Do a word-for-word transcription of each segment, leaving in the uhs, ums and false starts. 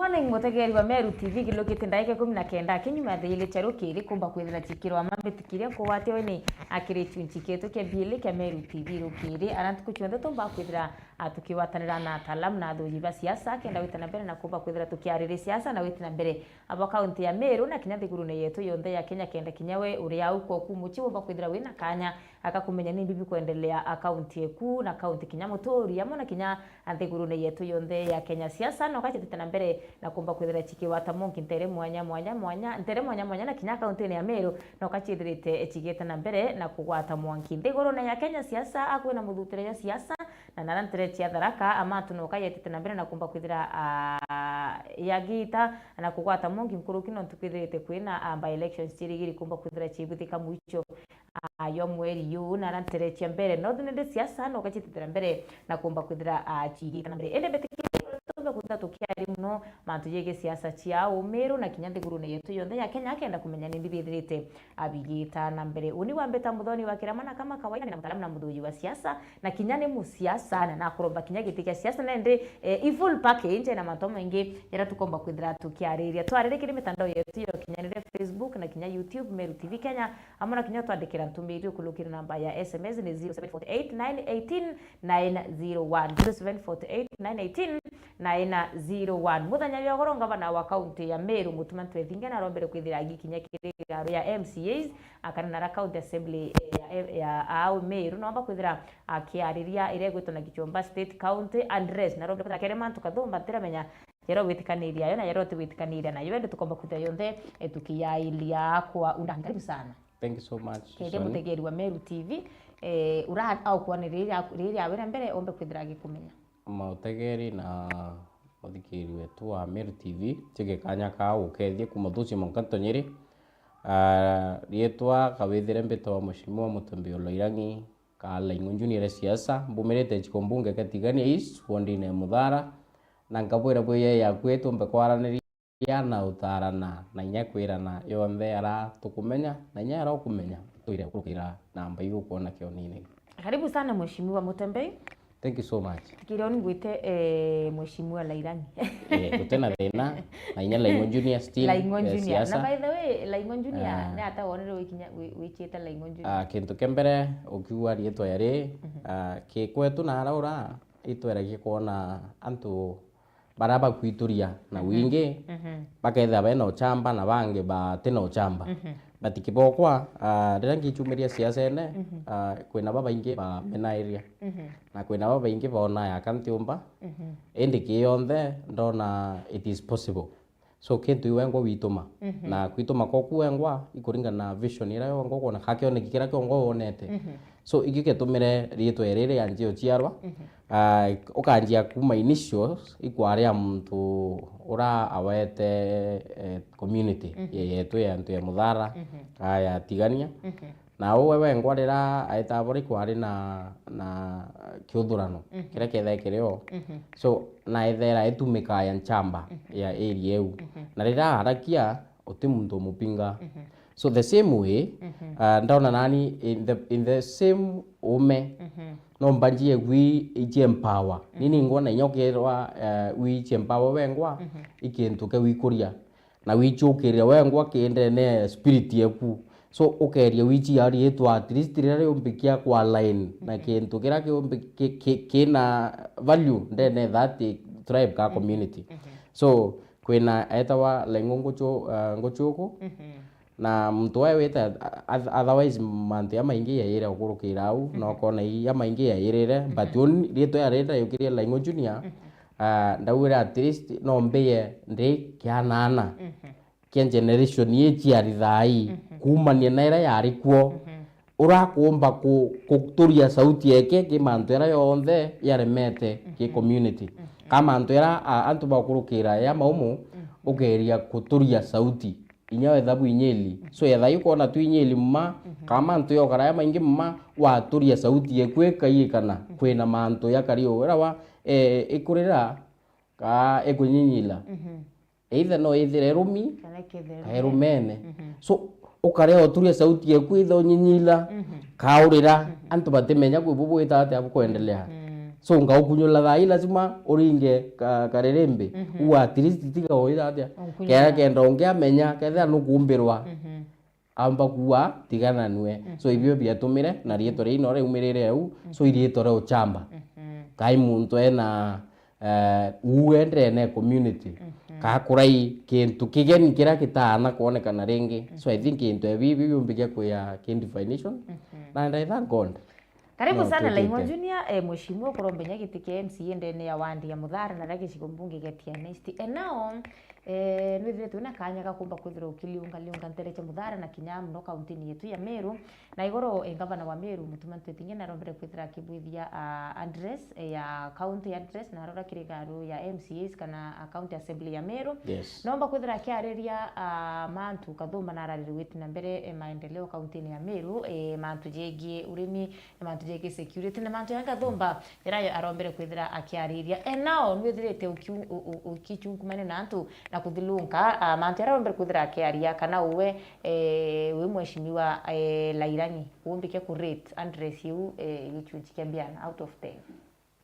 Morning, mutegeri wa Meru T V, gilukite ndaika ikumi na kenda kinyuma thaa ijiri cia rukiri, kumba kwithira cikirwa mambitikiria nkugwatia weni akiri chunchi kietu kia biili kia Meru T V rukiri. Ara ntuku cionthe tumba kwithira, a, tukigwatanira na ataalamu na athuji ba siasa, kenda gwita na mbere na kumba kwithira tukiariria siasa na gwita na mbere, a, bwa kaunti ya Meru na kinya nthigurune yetu yonthe ya Kenya, kenda kinya we uri au kwaku mucii wumba kwithira wina kanya aka kumenya ni mbibi kwendelea a kaunti eku na kaunti kinya muturi, amwe na kinya a nthigurune yetu yonthe ya Kenya. Siasa no kacitite na mbere na kumba kwithira cikigwata mwanki ntere mwanya mwanya mwanya, ntere mwanya mwanya, na kinya kauntine ya Meru no kacithirite cigite na mbere na kugwata mwanki. Nthigurune ya Kenya siasa, a kwina muthutire ya siasa, na nara ntere cia Tharaka, a mantu no kayetite na mbere na kumba kwithira, a, yagita na kugwata mwanki nkuruki nontu kwithirite kwina, a, by elections cirigiri kumba kwithira cibuthika mwicho, a, yo mweri yu, na ara ntere cia mbere. No thina ndi siasa no kacitithira mbere na kumba kwithira, a, cigita na mbere. Indi mbitikiria tumbe kwithira tukiari muno mantu jegii siasa cia umiru na kinya nthigurune yetu yonthe ya Kenya, akenda kumenya ni mbibi ithirite, a, bigita na mbere. Uni wa mbita Muthoni wa Kirama, na kama kawaida ni na mutaalamu na muthuji wa siasa, na kinya ni musiasa, na nakuromba kinya giti kia siasa, na indi, eh, i full package na mantu maingi jaria tukomba kwithira tukiariria. Twarire kiri mitandao yetu ya ukinyanire, Facebook na kinya YouTube, Meru T V Kenya, amwe na kinya twandikira ntumiri ukulukira namba ya S M S ni zero seven four eight nine eighteen nine zero one, zero seven four eight nine eighteen nine zero one. Muthenya jwa goro, ngavana wa kaunti ya Meru, Mutuma Ntwethinge, narombere kwithira agikinya kiri garo ya M C As, a, kana nara County Assembly ya, ya, ya au Meru, nomba kwithira akiariria iria igwitwa na Gichomba State County Address, narombere kwithira kere mantu kathumba ntiramenya yero witikaniria yo na yero ti witikaniria nayo, ende tukomba kwithira yonthe, e, tukiyailia kwa undani. Karibu sana. Thank you so much, Kethia Shoni. Mutegeri wa Meru T V, e, ura au kwani riri riri awira mbere ombe kwithira agikumenya. Mutegeri na muthikiri wetu wa Meru T V, chike kanya ka ukethie kuma thuci mwanka ntonyiri. Ah, rietwa kawithire mbitwa Mheshimiwa Mutembi Olairangi, ka Laing'o Junior siasa, mbumirite gicigo mbunge kia Tigania East, wondine ya Muthara, na nkabwira bwiya yaku itumbe kwaraniria na utarana, na inya kwirana yonthe ara tukumenya, na inya ara ukumenya, twire kurukira namba iu ukwona kionini. Karibu sana, Mheshimiwa Mutembei. Thank you so much. Tikire uni ngwite, eh, Mheshimiwa Lairangi. Eh, guti na thina, na inya Laing'o Junior still, Laing'o eh, Junior. Siasa. Na by the way, Laing'o Junior, ah, ni ata wonire wikinya-, wi-, wichite Laing'o Junior? Ah, kintu kia mbere, ukiuga rietwa yari, mhm, ah, ki kwetu na araura, itweragia kwona antu baria bakwituria na, mhm, wingi, mhm, bakethira bena uchamba na bangi bati na uchamba. Mhm. But kibokwa, ah, riria ngichumiria siasene, mhm, ah, kwina babaingi bamenairia. Mhm. Na kwina babaingi boona yaka ntiumba. Mhm. Indi ki yonthe ndona it is possible. So kintu iu wengwa wituma. Mhm. Na kwituma koku wengwa ikuringana na vision iria wengwa ukwona, ka kioneki kiria kiongwa wonete. Mhm. So, ikio giatumire riitwa riri ria njio ciarwa. Mhm. Ah, ukanjia kuma initials, ikwari a muntu ura awete, eh, community, mhm, ye-, yetu ya antu ya Muthara, mhm, ah, ya Tigania. Mhm. Na uwe wengwa rira aeta bori kwari na, na kiuthurano, mhm, kiria kiethae kiri o. Mhm. So, na ethera itumika ya nchamba, mhm, ya area iu. Mhm. Na rira arakia, uti muntu umupinga. Mhm. So the same way, mhm, ah, ndona nani in the, in the same ume, mhm, no mbanjie gwi ichi empower. Mhm. Nini ngona inya ukirwa, eh, wi ichi empower wengwa, mhm, ikintu kia wikuria. Na wichukiria wengwa kindene spirit yeku. So ukeria wichi ya riitwa at least riria riumbikia kwa line na, mhm, kintu kiria kiumbi-, ki-, ki-, kina value ndene that tribe ka, mhm, community. Mhm. So, kwina etawa Laing'o Nguchu-, ah, Nguchuku. Mhm. Na muntu wae wita, oth-, otherwise mantu ya maingi yaire ukurukira au, mhm, na ukona i ya maingi yairire, mhm, but uni riitwa ya rita yukirie Laing'o Junior, mhm, ah, ndaugire at least no mbiye ndi kianana, mhm, kia generation ii ciari thaa ii, mhm, kuumania na iria yari kuo, mhm, urakuumba ku-, kuturia sauti yeke ki mantu jaria jonthe jaremete ki, mhm, community. Mhm. Ka mantu jaria, a, antu bakurukira ya maumu, mhm, ukeria kuturia sauti. Inya wetha bwinyili. Mhm. So, yetha ikwona twinyili mma, mhm, ka mantu jokara ja maingi mma, waturia sauti yeku ikaiikana, mhm, kwina mantu jakari urawa, eh, ikurira, ka ikunyinyila. Mhm. Either no ithire irumi, kana ikethire ka irumene. Irumene. Mhm. So, ukarea uturia sauti yeku, either unyinyila, mhm, ka urira, mhm, antu batimenya kwi bubu wita atia bukwendelea. Mhm. So, ngaukunyula thaa ii lazima uringe ka-, karirimbi. Mhm. Uu at least tiga uira atia. Unkunyula. Kenda ungi amenya, kethira nukumbirwa. Mhm. Amba kuuga, "Tigana nue." Mhm. So, ibio biatumire, na riitwa riu no riumirire au. Mhm. So, iriitwa ria uchamba. Mhm. Kai muntu ena, eh, uu endene community. Mhm. Ka kurai kintu kigeni kiria kitaana kwonekana ringi. So, I think kintu ebi, ibi biumbikia kwia ki definition. Mhm. Na I thank God. Karibu sana Laimon Junior, eh, mheshimiwa, ukorombe nya giti kia M C A ndene ya wandi ya Muthara na ria gicigo mbunge gia Tigania East. E nao, eh, nwithiritwe na kanya ga kumba kwithirwa ukiliunga liunga ntere cia Muthara na kinya muno kauntini yetu ya Meru. Na igoro, eh, ngavana wa Meru, Mutuma M'Ethingia, narombere kwithira akibwithia, ah, address, eh, ya county address, na arora kiri garu ya M C As kana, ah, county assembly ya Meru. Yes. Nomba kwithira akiariria, ah, mantu kathumba na arariri witi na mbere, eh, maendeleo kauntini ya Meru, eh, mantu jegii urimi, na mantu jegii security, na mantu ya ngathumba, jara arombere kwithira akiariria. E nao, nwithirite ukiu-, u-, u-, ukichunkumania na antu na kuthilunga, ah, mantu jara arombere kwithira akiaria, kana uwe, eh, wi mheshimiwa, eh, Lairangi, umbike ku rate address iu, eh, gicunji kia biana out of ten?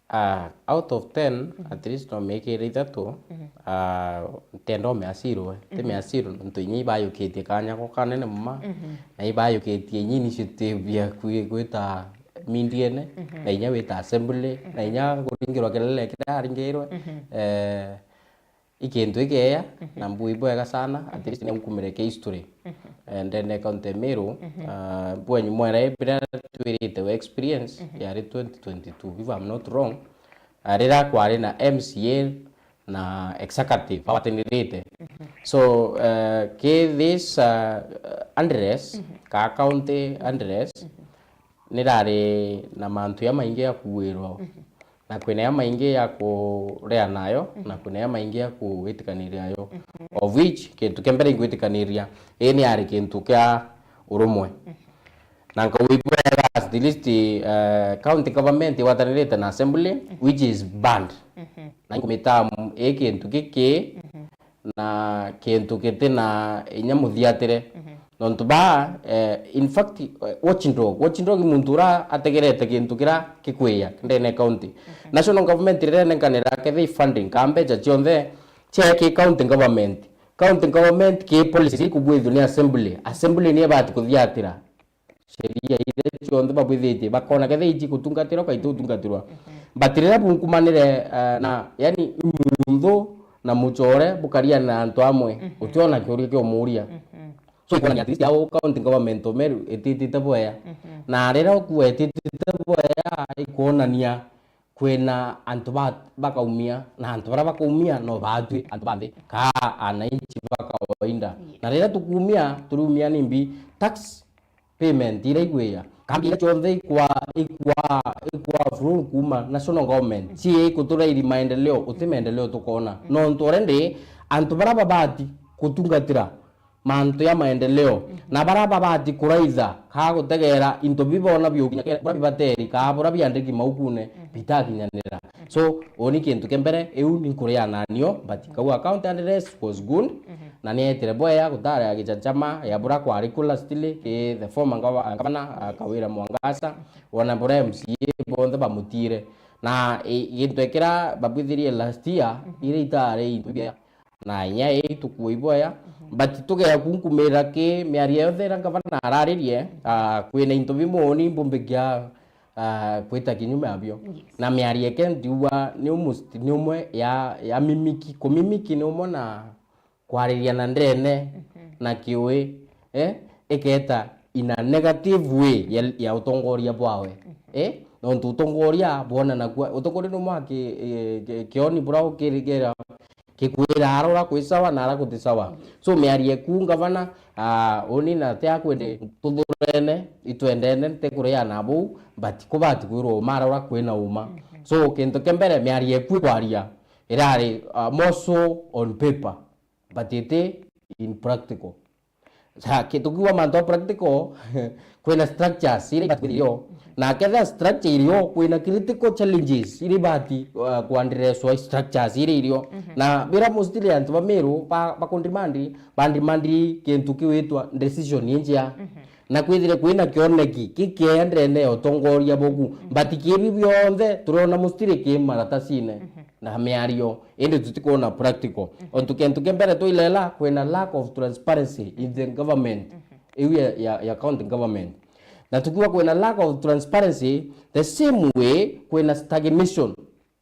Ah, out of ten, mhm, at least no miikire ithatu, mhm, ah, ntenda umea zero, eh. Ti, mhm, mea zero, nontu inya ibayukitie kanya ko kanene muma, mhm, na ibayukitie inya initiative ya kwi-, gwita mindiene, mhm, na inya wita assembly, na, mhm, inya kuringirwa kelele kiria aringirwe. Mhm. Eh, i kintu gikeya, mhm, na mbui bwega sana, at least ni nkumire ki history. Mhm. Eh, ndene county ya Meru, mhm, ah, bwenyu mwere biria twirite we experience, mhm, yari twenty twenty-two, if I'm not wrong. Ah, riria kwari na M C A na executive bawatanirite. Mhm. So, eh, ki this, ah, address, mhm, ka county address, mhm, nirari na mantu jamaingi ya kuirwa. Mhm. Na kwina jamaingi ya kurea nayo, mhm, na kwina jamaingi ya kwitikaniria yo. Mhm. Of which, kintu kia mbere ingwitikaniria, ii ni yari kintu kia urumwe. Mhm. Na nkauigua wega, at least, eh, county government igwatanirite na assembly, mhm, which is banned. Mhm. Na inkumitamu ii kintu giki, mhm, na kintu giti na inya muthiatire. Mhm. Nontu baa, eh, in fact, eh, watchdog, watchdog i muntu uria ategerete kintu kiria gikwia ndene county. Mhm. National government riria inenkanira kethira i funding, ka mbeca cionthe, cia ki county government. County government ki policies ikubwithua ni assembly. Assembly ni ibati kuthiatira sheria iria cionthe babwithitie, bakona kethira iji gutungatirwa, kaiti gutungatirwa. Mhm. But riria bunkumanire, eh, na, yani, i munthu na mucore bukariana na antu amwe, mhm, utiona kiuria kia umuria. Mhm. So, ikwonania at least au county government o Meru ititite bwea. Mhm. Na riria ukua ititite bwea, ikwonania kwina antu ba-, bakaumia, na antu baria bakaumia no baatwi antu ba nthi, kaa ananchi ba kawaida. Yes. Na riria tukuumia, turiumia nimbi? Tax payment iria igwia, kambi iria cionthe ikwa, ikwa, ikwa through kuuma national government, ci ikuturaithi maendeleo, uti maendeleo tukona. Mm. Nontu already antu baria babati gutungatira mantu ya maendeleo, mhm, na baria babati kuraitha kaa gutegera into bibona biukinya kere, buria bibateri kaa buria biandiki maukune, mhm, bitakinyanira. So, uni kintu kia mbere, iu ni nkuria nanio, but kau account address was good, mhm, na ni etire bwea, gutari ya gichachama ya buria kwari ku lastly, ki the former gava-, gavana, ah, Kawira Mwangaza, wona buria M C A bonthe bamutire. Na i-, gintu ekira babwithirie last year, mhm, iria itari into bia na inya ii tukua iboya, mhm, but tugea kunkumira ki miario yonthe iria ngavana araririe, ah, kwina into bimwe uni mbumbikia, ah, kwita kinyume abio. Yes. Na miario eke ndiuga ni almost ni umwe ya, ya mimiki, kumimiki ni umwe na kwariria na ndene, mhm, na kiui, eh, iketa in a negative way ya, ya utongoria bwawe. Mhm. Eh, nontu utongoria bwonanagua, utongoria ni umwe wa ki-, eh, ki-, kioni buria ukirigira kikwira ara uria kwi sawa na ara guti sawa. Mhm. So, miario eku ngavana, ah, uni na ti akwende tuthurene, itwendene, nti kuriana buu, but kubati kwirwa uma ara uria kwina uma. Mhm. So, kintu kia mbere, miario eku ikwaria irari, ah, more so on paper, but iti in practical. Sa, ki-, tukiuga mantu a practical, kwina structures iria ibati kwithirwa irio. Na kethira structure irio, kwina critical challenges iria ibati, uh, kuaddresswa structures iria irio. Mhm. Na bira mostly antu ba Meru ba, bakundemand, bandemand kintu kiwitwa decision injia. Mhm. Na kwithire kwina kioneki kikiea ndene ya utongoria buku. But kibi bionthe turiona mostly ki maratasine na miario, indi tutikwona practical. Ontu kintu kia mbere twilela, kwina lack of transparency in the government, iu ya, ya, ya county government. Na tukiuga kwina lack of transparency, the same way kwina stagnation.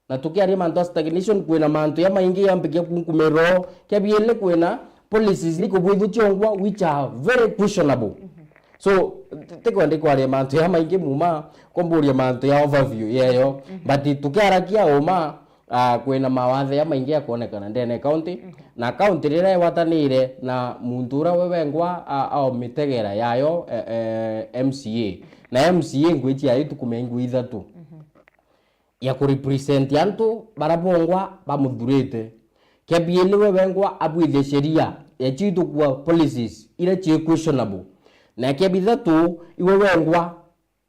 Na tukiaria mantu ya stagnation, kwina mantu ya maingi yambikia kunkumirwa. Kia bieli, kwina policies ni kubwithua ciongwa which are very questionable. So, ti kwenda kwaria mantu ya maingi muma, kumburia mantu ya overview yeyo. But tukiarakia uma, ah, kwina mawathe ya maingi yakwonekana ndene county. Na county riria igwatanire na muntu uria we wengwa a-, aomitegera yayo, eh, eh, M C A. Na M C A ngwiji yayo ituku miongo ithatu. Ya kurepresent antu bara bongwa bamuthurite. Kia bieli, we wengwa abwithie sheria, ya ciitukua policies iria cii questionable. Na kia bithatu, iwe wengwa,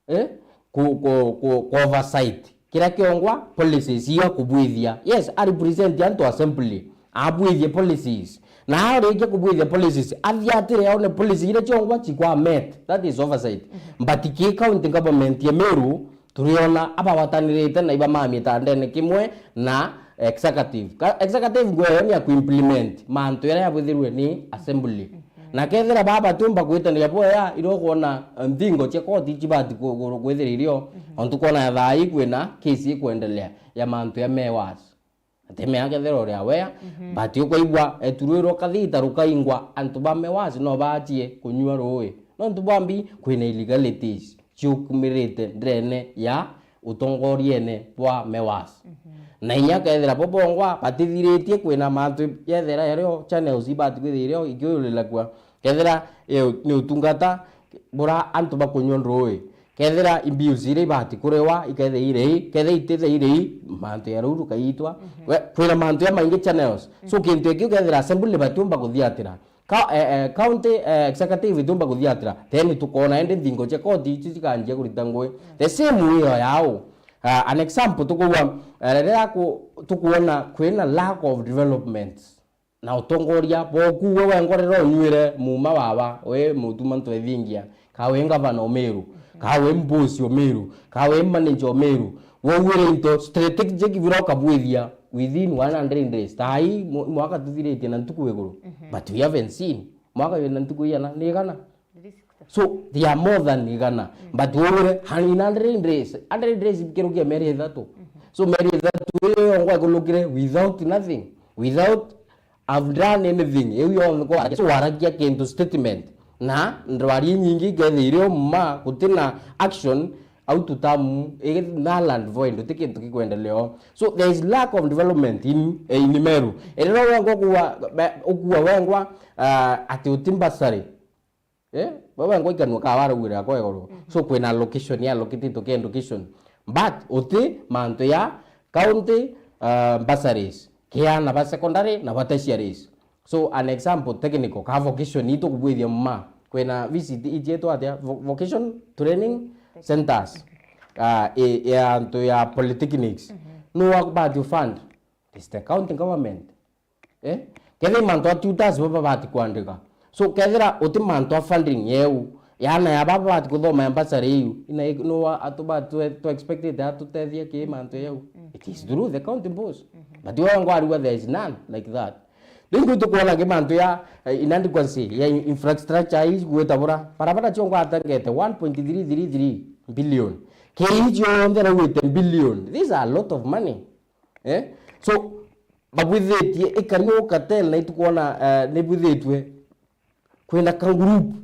eh, ku, ku, ku, ku oversight kiria kiongwa policies iu akubwithia. Yes, a represent antu assembly, abwithie policies. Na arikia kubwithia policies, athiatire aone policy iria ciongwa cikwa met. That is oversight. But ki county government ya Meru, turiona abagwatanirite na iba ma mitandene kimwe na executive. Ka-, executive ngweyo ni ya kuimplement mantu yaria yabwithirwe ni assembly. Na kethira baba batiumba gwitaniria bwega, irio ukwona, eh, nthingo cia koti cibati ku-, ku-, kwithira irio, ontu kwona ya thaa ii kwina case ikwendelea ya mantu ya mewas. Atemea kethira uri aware, but ukwaigua eturwirwo kathita rukaingwa, antu ba mewas no baachie kunyua ruui. Nontu bwambi kwina illegalities ciukumirite ndene ya utongoriene bwa mewas. Na inya kethira bo bongwa batithiritie, kwina mantu yethira yario channels ibati kwithira irio ikiurilakua. Kethira iyo ni utungata bura antu bakunyua nduui. Kethira i bills iria ibati kuriwa, ikethira iri i, kethira itithira iri i, mantu ya ruu rukaitwa. We, kwina mantu ya maingi channels. So, kintu iki kethira assembly batiumba kuthiatira. Ka-, eh, eh, county, eh, executive itiumba kuthiatira. Then tukoona indi nthingo cia koti ici cikanjia kurita ngui. The same way o yao. Ah, an example, tukuwa, eh, riria ku-, tukuona kwina lack of development. Na utongoria bwoku, we wengwa riria unyuire muma wawa, wi mutuma ntwethingia, ka wi ngavana o Meru, ka wi mbosi o Meru, ka wi manager o Meru, wauire into strategic bira ukabwithia within one hundred days. Thaa ii mwa-, mwaka tuthiritie na ntuku iguru. But we haven't seen. Mwaka wina ntuku igana? Ni igana? So, they are more than igana. But wauire, in hundred days, hundred days bikirukia mieri ithatu. So, mieri ithatu iyo yongwa ikurukire without nothing, without I've done anything. Iu yonthe kwaragia. So, waragia kintu statement. Na ndwari nyingi ikethira irio mma, gutina action, au tutamu, null and void, uti kintu gikwendelea. So, there is lack of development in, eh, in Meru. Riria wengwa ukua, be-, ukua wengwa, ah, ati uti bursary. Eh? Wewe ngoikanua ka waraugire akwa iguru. So, kwina allocation ya allocate to education. But uti mantu ya county, uh, bursaries. Kiana ba secondary na ba tertiaries. So, an example, technical, ka vocation itu kubwithia mma. Kwina V C T iji etwa atia? Vo-, vocation training centers. Uh, e, e antu ya polytechnics. No work but you fund. It's the county government. Eh? Kethira mantu a tutors baba babati kwandika. So, kethira uti mantu a funding yeu, yana ya baba babati kuthoma ya bursary iu, ina no wa atu ba tu, tu expected atutethia ki mantu yeu. It is through the county boss. But wewe ngwarua there is none like that. Ringu tukuona ki mantu ya, eh, inadequacy ya in-, infrastructure ii gwita bura. Barabara ciongo atangete one point three three three billion. Ki ii cionthe raugite billion. These are a lot of money. Eh? So, babwithitie ikari ukatel na itukwona, eh, nibwithitwe kwina ka group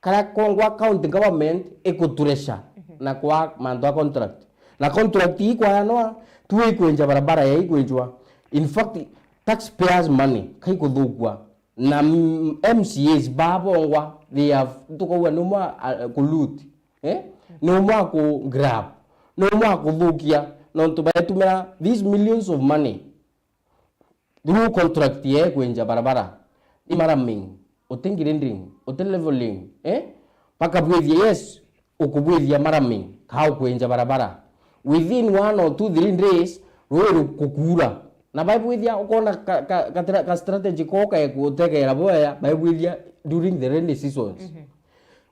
karia kongwa county government ikuturesha na kwa mantu a contract. Na contract ii kwayanwa, tu ikwenja barabara ya ikwenjwa. In fact, taxpayers money kaikuthukua. Na m-, M C As babongwa, they have, tukauga ni umwe, uh, kuloot. Eh? Ni umwe aku grab. Ni umwe akuthukia. Nontu baetumira these millions of money through contract ya kwenja barabara. Ni marraming, uti grading, uti leveling, eh? Bakabwithia, yes, ukubwithia marraming, ka ukwenja barabara. Within one or two, three days, rui rukukura. Na baibwithia, ukona ka, ka, ka, ka strategy ko kaekutegera bwea, baibwithia during the rainy seasons.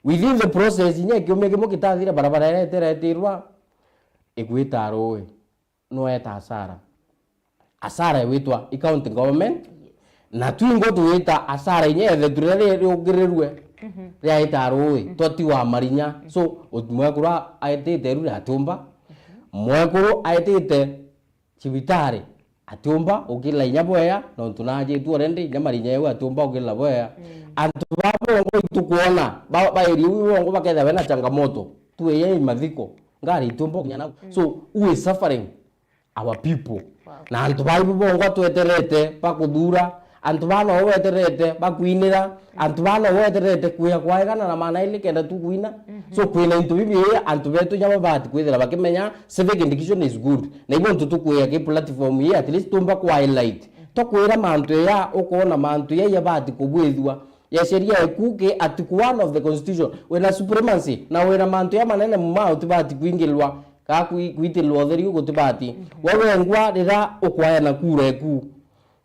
Within the process, inya kiumia kimwe kitathire, barabara iria iteretirwa igwita rui, no eta hasara. Hasara igwitwa i county government, na twingo twita hasara inya ethe turia ri-, riungirirue, riaita rui, twatiwa marinya. So, ut-, mwekuru aetite ruri atiumba, mwekuru aetite cibitari, atiumba ukila inya bwea, nontu naajitue already, inya marinya jau atiumba ukila bwea. Antu ba bongo itukwona, ba, ba area iu bongo bakethira bena changamoto, tueya i mathiko, ngari itiumba ukinya nau. So, who is suffering? Our people. Wow. Na antu baibu bongo tweterete bakuthura, antu baa no weterete bakwinira, antu baa no weterete kwia kwaegana na maana ili kenda tu kwina. So, kwina into bibi antu betu nya babati kwithira bakimenya civic education is good. Na ibo ntu tukwia ki platform ii, at least tumba ku highlight. Tukwira mantu ya ukoona mantu ya yabati kubwithua. Ya sheria eku ki article one of the constitution. Wina supremacy, na wina mantu ya manene muma utibati kwingilwa, ka kwi-, kwitilwa utheri gutibati. We wengwa rira ukwayana kura eku.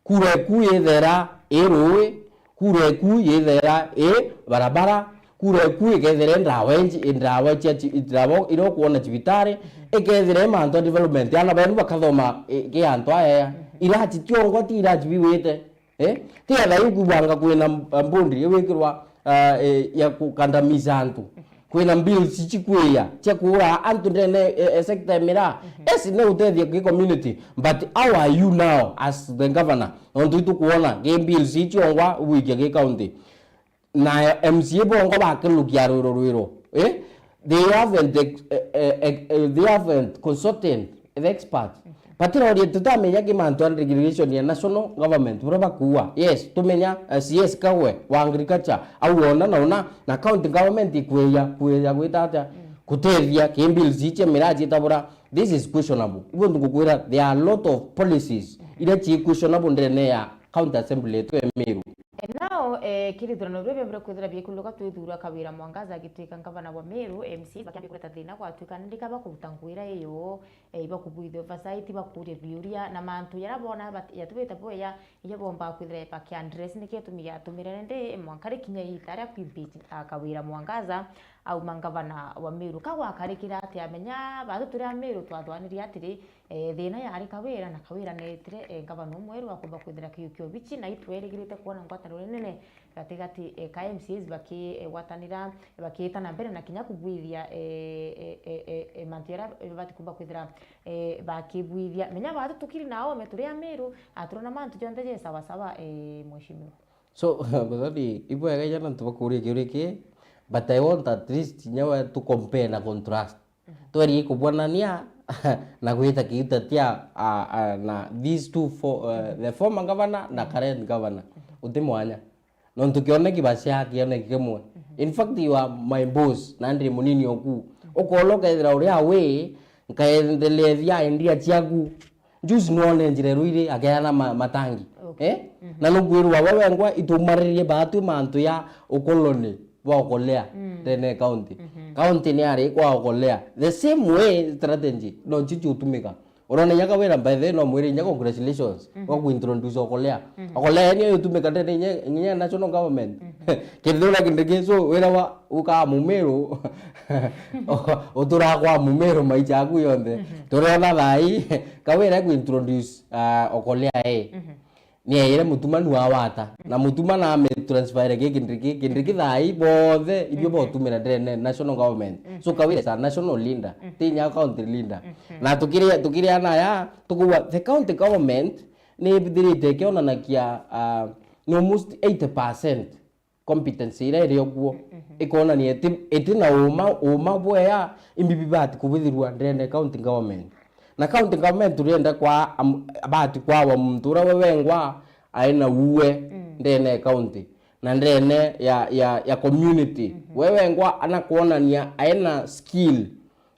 Kura eku yithera i rui, kura eku yithera i barabara, kura eku ikethira i ndawa inji-, i ndawa cia ci-, i ndawa iria ukwona cibitari, ikethira i mantu a development, ana benu bakathoma, i, ki antu aya. Iraci tiongwa ti iraci biwite. Eh? Ti etha ikwibwanga kwina mb-, mbundi iwikirwa, ah, eh, ya kukandamiza antu. Kwina bills cikwiya cia kuura antu ndene, eh, eh, sector ya miraa. Yes, ni utethia ki community, but how are you now as the governor? Nontu itukwona ki bills icio ngwa ubwikia ki county. Na M C A bongo bakilukia rwiro rwiro. Eh? They haven't ex-, eh, eh, eh, eh, they haven't consulted the expert. Batiroria tutamenya ki mantu a regulation ya national government, buria bakuua. Yes, tumenya, eh, C S Kagwe wa agriculture, au ona na ona, na county government ikweya, kweya gwita atia, kutethia ki bills icia miraji itabura. This is questionable. Ibo ntukukwira, there are a lot of policies iria ci questionable ndene ya county assembly yetu ya Meru. E, nao, e, kirithurano biria biambire kwithira biikuluka twithura Kawira Mwangaza agitwika ngavana wa Meru, M C As bakiambia kureta thina gwatwika ndika bakuruta nguira iyo, e, ibakubwithia oversight, bakuria biuria, na mantu jaria boona bat-, jatibite bweya, ijo bomba kwithira bakiaddress, niki gitumi giatumire ndi mwanka rikinya iita ria kuimpeach, a, Kawira Mwangaza auma ngavana wa Meru. Ka gwakarikire atia? Menya, batu turi a Meru twathwanirie atiri, Eh, thina yari Kawira, na Kawira neetire, eh, ngavana umweru akumba kwithira kiu kia obici, na itwerigirite kwona ngwataniro nene gatigati, eh, ka M C As baki, eh, gwatanira, bakiita na mbere na kinya kubwithia, eh, eh, eh, eh, eh, mantu jaria, eh, bati kumba kwithira, eh, bakibwithia. Menya batu tukiri na ome turi a Meru, ah, turona mantu jonthe je sawa sawa, eh, mheshimiwa. So, Muthoni, ibwega inya antu bakuria kiuria ki, but I want at least nyawe to compare na contrast. Twerie kubonania na gwita kiuta tia, a, a, na these two fo-, eh, the former governor na current governor. Uti mwanya. Nontu kioneki bacia kioneki kimwe. In fact, you are my boss, na ndi munini oku. Ukola ukethira uria wi, nkaendelethia idea ciaku. Juzi nwone njira iru iri akeana ma-, matangi. Okay. Eh? Na nukwirwa we wengwa itumaririe baatwi mantu ya ukoloni bwa ukolea ndene ya county. County ni ari kwa ukolea. The same way strategy no chichi utumika. Urona inya Kawira, by the way, no mwire inya congratulations. Wa kuintroduce ukolea. Ukolea ni utumika ndene inya, inya national government. Kithura Kindiki, so wira wa ukaa Mumiru, uturaa kwa Mumiru maicha aku yonthe. Turiona thaa ii, Kawira ekuintroduce, ah, Okolea ee. Nieire Mutuma nu awata. Na Mutuma na ame transfer gi Kindiki, Kindiki thaa ii bonthe, ibio botumira ndene national government. So Kawira is a national leader, ti nya county leader. Na tukiria, tukiria na ya, tukuwa, the county government ni ibithirite ikionanakia, ah, ni almost eighty percent competency iria iri okuo, ikonania iti, iti na uma, uma bweya, imbi bibati kubithirwa ndene county government. Na county government turienda kwa am-, abati kwawa muntu uria we wengwa aina uwe ndene ya county na ndene ya, ya, ya community. We wengwa ana kuonania aina skill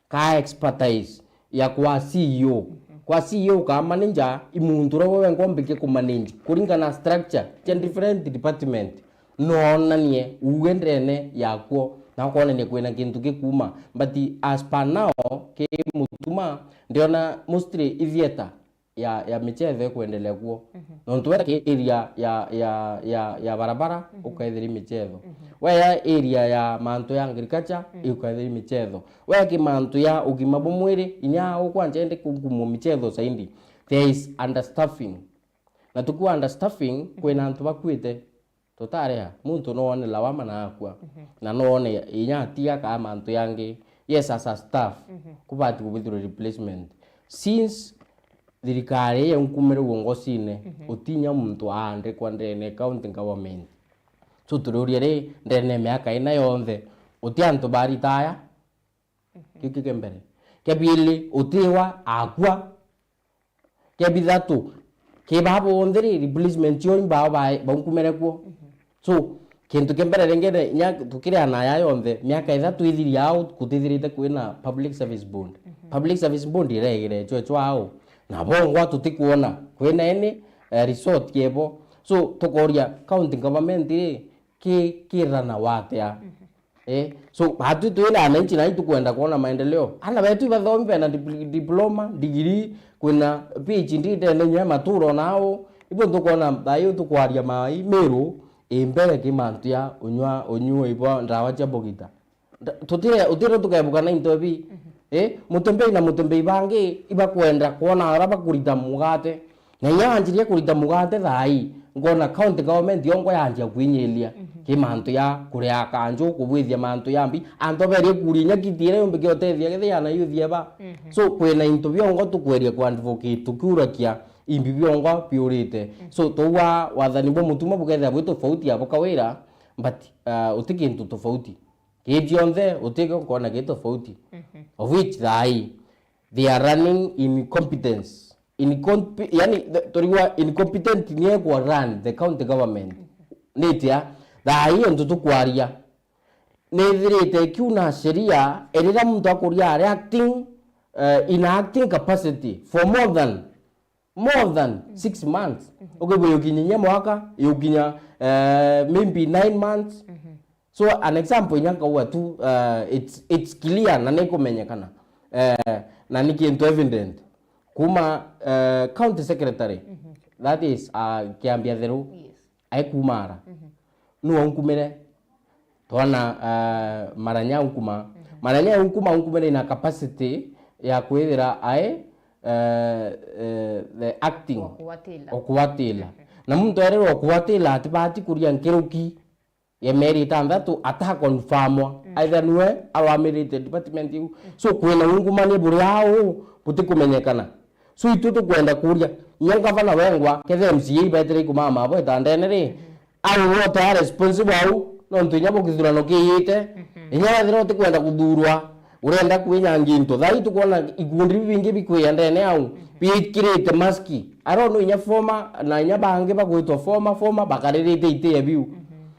ka expertise ya kwa C E O. Kwa C E O ka manager, i muntu uria we wengwa ombike ku manage kuringana na structure cia different department. Noonanie uuge ndene yakuo, na ukoonania kwina kintu gikuma. But as per now, ki Mutuma, ndiona mostly i theatre. ya, ya michetho ikwendelea kuo. Mhm. Nontu weta ki area ya, ya, ya, ya barabara, mhm, ukaithiri michetho. Mhm. Weya area ya mantu ya agriculture, mhm, ukaithiri michetho. Weya ki mantu ya ugima bwa mwiri, inya ukwanja indi kunkumwa michetho zaidi. There is understaffing. Na tukiuga understaffing, mhm, kwina antu bakuite. Tutariha, muntu no one lawama na akua. Mhm. Na no one inya atiga kaa mantu yangi. Yes, as a staff, mhm, kubati kubithirwa replacement. Since thirikari ya nkumire uongocine, mhm, utinya muntu aandikwa ndene county government. So turiuria ri, ndene ya miaka ina yonthe, uti antu baritaya? Mhm. Kiu ki kia mbere. Kia bili, utiwa akua. Kia bithatu, ki baa bonthe ri, replacement cio imbao ba-, baunkumire kuo. Mhm. So, kintu kia mbere rengene, inya tukiriana aya yonthe, miaka ithatu ithiria au, kutithirite kwina public service board. Mhm. Public service board iregire cwecwa au. Na bongwa tutikuona, kwina any, eh, result kiebo. So, tukoria county government ri, ki, ki rana watia? Mhm. Eh, so, batwi twina ananchi na itukwenda kuona maendeleo. Ana betu ibathomi bena dipl-, diploma, degree, kwina P H D ndene inya matura nao. Ibo ntukwona thayu tukwaria mai Meru, imbere ki mantu ya unywa, unyua ibo ndawa cia bogita. Nda-, tutire, utire tukebuka na into bi. Mhm. Eh, mutembei na mutembei bangi ibakwenda kuona ara bakurita mugate. Na inya anjirie kurita mugate thaa ii, ngona county government yongwa yanjia kwinyiria, mhm, ki mantu ya kuria kanju, kubwithia mantu ya mbi. Antu berie kuria inya kiti iria yumbi kiotethia kethi yana yuthia ba. Mhm. So, kwina into biongo tukweria ku advocate, tukiurakia imbi biongo biurite. Mhm. So, twaua wathani bwa mutuma bukethira bwi tofauti ya bukawira, but, uh, uti kintu tofauti. Ki bionthe, uti kio nkona ki tofauti. Mhm. Of which thaa ii, they are running incompetence. Incompe-, yani, the, turigwa incompetent ni ekwa run the county government. Nitia, thaa ii untu tukwaria, nithirite kiu na sheria, irira muntu akuria ari acting, eh, in acting capacity for more than, more than six months. Mhm. Ukigwa yukinya inya mwaka, yukinya, eh, maybe nine months. Mhm. So, an example, inya nkauga tu, uh, it's, it's clear na nikumenyekana. Eh, na ni kintu evident. Kuma, eh, county secretary, mhm, that is, uh, Kiambia Theru, yes, ai kuma ara. Mhm. Nu aunkumire, twana, uh, Maranya aunkuma. Mhm. Maranya aunkuma, aunkumire ina capacity ya kwithira ai, eh, eh, the acting. Okuwatila. Okuwatila. Mhm. Na muntu ererwa okuwatila atibati kuria nkiruki ya mieri itantatu ata confirmwa, mm, either niwe arugamirite department iu. Mm. So, kwina ungumania buria au butikumenyekana. So, itu tukwenda kuria, inya ngavana wengwa, kethe M C A ibaitire ikumama abo itandene ri, mm, au bo ta responsible au, nontu inya bo kithurano kiiyite, mm-hmm, inya wethira utikwenda kuthurwa, urenda kwinyangia into. Thaa ii tukwona ikundi biu bingi bikwia ndene au, mhm, biikirite maski. Aro no inya former, na inya bangi bagwitwa former, former, bakaririte iti ya biu. Mhm.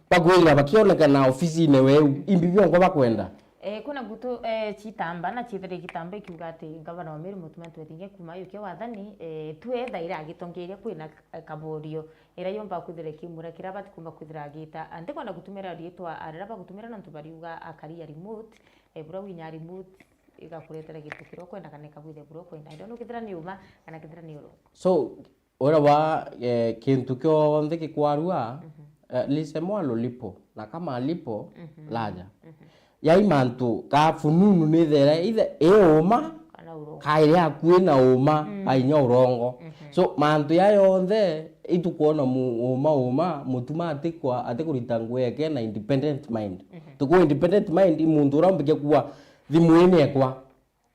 Bakwira bakionekana ofisine weu. Mhm. Imbi biongo bakwenda. Eh, kuna gutu, eh, citamba na cithire gitamba ikiuga ati ngavana wa Meru Mutuma M'Ethingia kuma yukia wathani, eh, tue thaira agitongeria kwina, eh, kaborio. Ira yomba kwithira ikimura kira batikumba kwithira agita. Antikwenda gutumira riitwa arira bagutumira nontu bariuga akaria remote. Eh, bura winya remote igakuretera gintu kiria ukwenda kana ikabwithia buria ukwenda. I don't know kethira ni uma kana kethira ni urongo. So, uria wa, eh, kintu kionthe gikwarua, mhm, eh, lisemwalo lipo, na kama lipo, mhm, laja. Mhm. Yai mantu ka fununu ni there, ithe i uma, kana urongo, ka iria akui na uma, mm, ainya urongo. Mhm. So, mantu ya yonthe, itukwona mu-, uma, uma, Mutuma atikwa-, atikurita ngui yake na independent mind. Mhm. Tuku independent mind, i muntu uria umbikia kuwa thimu ini ekwa,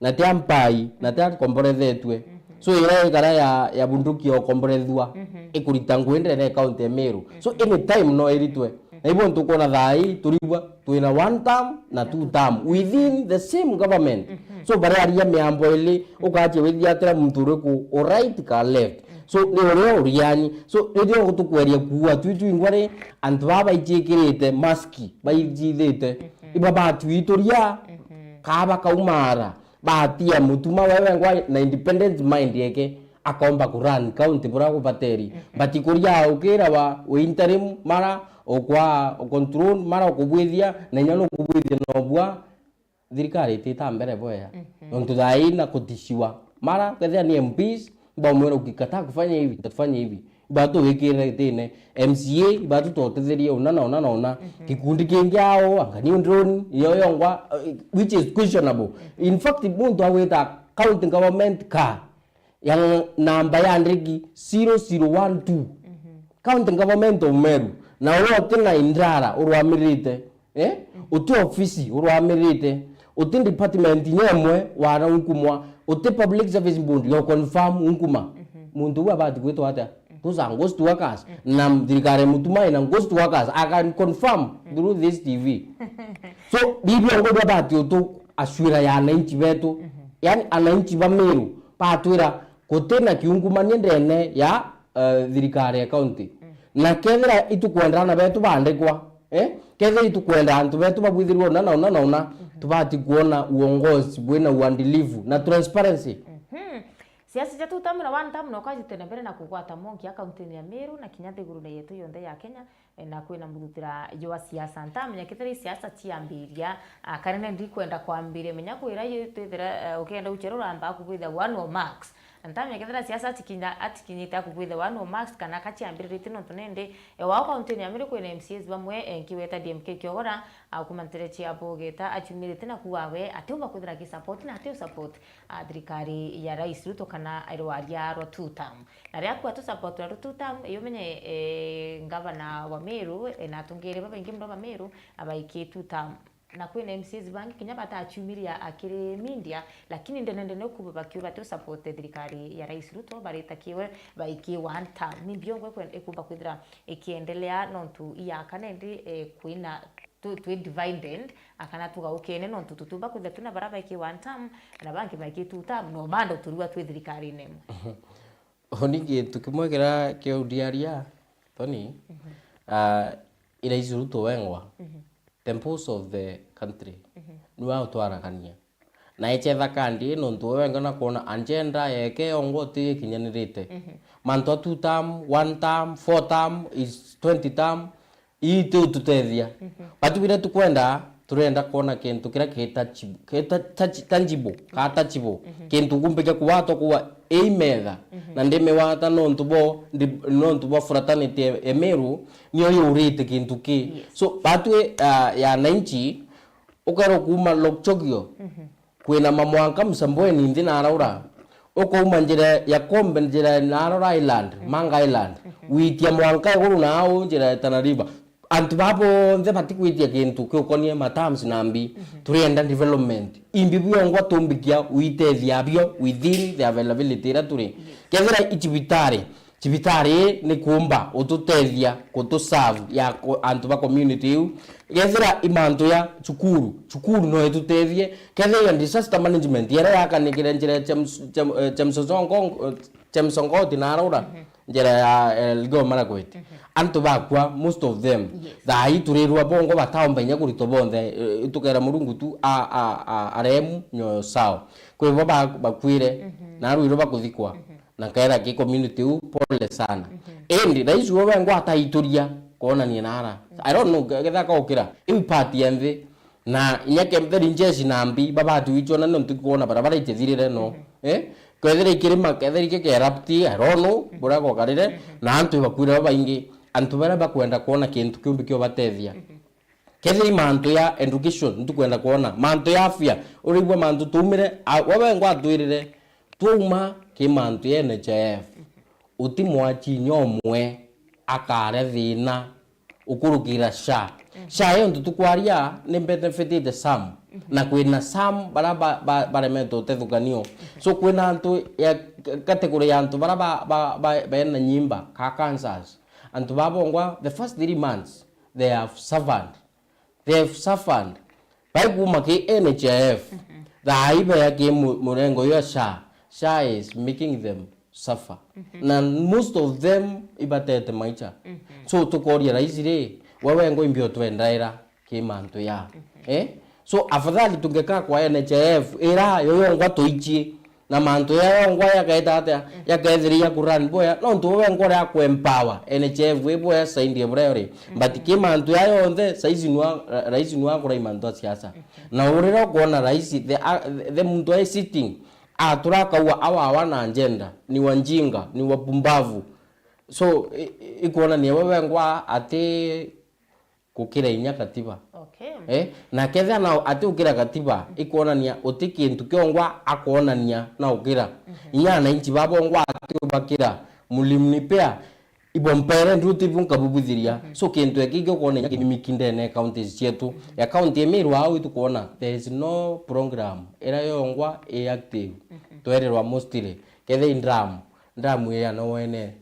na tia mpai, na tia nkomborethetue. Mhm. So, ira ikara ya, ya bunduki ya ukomborethua, mhm, ikurita ngui ndene ya county ya Meru. So, mhm, any time no iritwe. Mhm. Na ibo ntukwona thaa ii, turigwa, twina one term na two term within the same government. Mhm. So, baria aria miambo ili, ukachia withia atira muntu uriku, o right ka left. Mhm. So, ni uria uriani. So, riria utukweria kuua, twi twingwa ri, antu baa baijikirite maski, baijithite, mhm, iba batwituria, mhm, kaa bakaumaara, batia Mutuma we wengwa na independent mind yake, akomba ku run county buria gubateri. Mhm. But kuria ukira wa, wa interim mara, ukwa control mara ukubwithia, na inya nukubwithia nobua, thirikari itita mbere bwega. Mhm. Nontu thaa ii na kutishiwa. Mara, kethira ni M Ps, Bamwira ukikataa kufanya hivi, nitafanya hivi. Ibatu wikirire gitine. M C A, ibatu twotetherie una na una na una. Gikundi kingi ao, anga ni ndroni, iyo yongwa, eh, which is questionable. In fact, muntu agwita county government ka ya namba ya ndigi zero zero one two. County government of Meru. Na uria uti na indara urwamirite. Eh? Uti ofisi urwamirite, uti department nyemwe wara unkumwa, uti public service board yo confirm unkuma. Muntu uyu abati gwitwa atia? Those are ghost workers. Na thirikari mutuma ina ghost workers, I can confirm through this T V. So, bibio ngo abati utu aswira ya ananchi betu. Yani, ananchi ba Meru batwira gutina kiungumania ndene ya, eh, thirikari ya county. Na kethira itukwenda ana betu bandikwa, eh? Kethira itukwenda antu betu babwithirwe una na una na una, tubati kuona uongozi bwina uadilifu na transparency. Siasa cia two term na one term no kajite na mbere na kugwata monki a kaunti ya Meru na kinya nthiguru na yetu yonthe ya Kenya, eh, na kwina muthutira jwa siasa. Ntamenya kethira i siasa ciambiria, ah, kana ni ndikwenda kwambiria, menya kwira yu twithira, eh, ukienda uchera uramba kubwitha one or max. Ntamenya kethira siasa atikinya-, atikinyite akubwitha one or max kana kaciambiriritie nontu nindi, eh, wao kaunti ya Meru kwina M C As bamwe, eh, nkiweta D M K Kiogora, ah, kuma ntere cia Bugeta aciumirite na kuuga we atiumba kwithira aki support na atiu support, ah, thirikari ya Rais Ruto kana rwaria rwa two term. Na riria akua tu support rwa two term, iyo menye, eh, ngavana wa Meru, eh, na atongeria babaingi muno ba Meru, abaiki two term. Na kwina M C As bangi kinya bataciumiria akiri media, lakini ndene ndene ukuba bakiuga bati support thirikari ya Rais Ruto, barita kiwe baiki one term. Ni mbio ngwe kwen-, ikumba kwithira ikiendelea nontu iya kana indi, eh, kwina tu-, twi divided, akana tugaukene nontu tutumba kwithira twina bara baiki one term, na bangi baiki two term, no bando turua twi thirikarine imwe. Uni gintu kimwe kiria kiundiaria, Tony, ah, i Rais Ruto wengwa, the boss of the country, niwe utwaragania. Na echetha kandi nontu we wengwa na kwona agenda yeke yongwa ti ikinyanirite. Mantu a two term, one term, four term is twenty term, ii ti ututethia. Batu biria tukwenda, turenda kwona kintu kiria ki touch-, ki ta-, touch-, tangible, ka touchable. Kintu kumbikia kuwatwa kuwa ii metha. Na ndimiwata nontu bo, ndi-, nontu bo fraternity e, e Meru, niyo yurite kintu ki. So, batwi, ah, ya ananchi, ukerwa kuuma Lokchogio, kwina mamwanka Msambweni nthi na araura. Ukauma njira ya Kombe, njira ya narora Island, Manga Island. Witia mwanka iguru na au njira ya Tana River. Antu baa bonthe batikwitia kintu kiukonie ma terms na mbi. Turienda development. Imbi biongwa tumbikia uitethia bio within the availability iria turi. Kethira i cibitari, cibitari ni kuumba ututethia kutuserve ya ku-, antu ba community iu. Kethira i mantu ya cukuru, cukuru no itutethie. Kethira ya disaster management, yaria yakanikire njira ya James, Jam-, eh, James Osongo, eh, James Ongoti na araura, njira ya, eh, Elgeyo Marakwet. Antu bakua, most of them. Thaa ii turirwa bongo bataomba inya kuritwa bonthe, eh, tukera Murungu tu a, a, a, aremu nyoyo sao. Kwi bo ba-, bakwire, na arwirwe bakuthikwa. Na kera ki community u, pole sana. Indi, rais we wengwa ataituria, kwonania nara. I don't know, ge-, getha kaukira. Iu part ya nthi. Na inya ketheri njeshi na mbi, babati wichona nontu kwona barabara itithirire no. Eh? Kethira ikirima, kethira ikike erupt, I don't know, buria gokarire. Na antu ibakwire babaingi. Antu baria bakwenda kwona kintu kiumbi kiobatethia. Kethira i mantu ya education, ntukwenda kwona. Mantu ya afya, urigwa mantu tuumire, a-, we wengwa atwirire, twauma ki mantu ya N H I F. Uti mwachi inya umwe akaria thina ukurukira SHA. SHA iyo ntu tukwaria ni benefitite some. Na kwina some bara ba-, ba-, baremetwe utethukanio. So kwina antu ya category ya antu bara ba-, ba-, ba-, bena nyimba, ka cancers. Antu babongwa, the first three months, they have suffered. They have suffered. Bai kuma ki N H I F. Thaa ii bea ki mu-, murengo yo SHA. SHA is making them suffer. Na most of them ibatete maicha. So tukoria rais ri, we wengwa imbi utwendaira ki mantu ya. Eh? So afadhali tungeka kwa N H I F, ira yo yongwa tuichie. Na mantu ya yongwa yakaita atia, yakethira ya kurun boya, nontu we wengwa uri aku empower, N H I F wi boya saindi ya buria uri. But ki mantu ya yonthe, saizi nwa, ra-, rais nwa akura i mantu a siasa. Na urira ukwona rais, the, uh, the muntu ai sitting, Atura akauga awawa na agenda, ni wajinga, ni wapumbavu. So, i- i- ikwonania we wengwa ati gukira inya katiba. Okay. Eh, na kethira na ati ukira katiba, ikwonania uti kintu kiongwa akwonania na ukira. Inya ananchi babongwa ati ubakira. Mulimnipea, ibo mpere nduti bu nkabubuthiria. So kintu eki gikuona inya kimimiki ndene ya counties cietu. Ya county ya Meru au itukwona there is no program ira yongwa i active. Twererwa mostly, kethira i drum, drum iya no wene.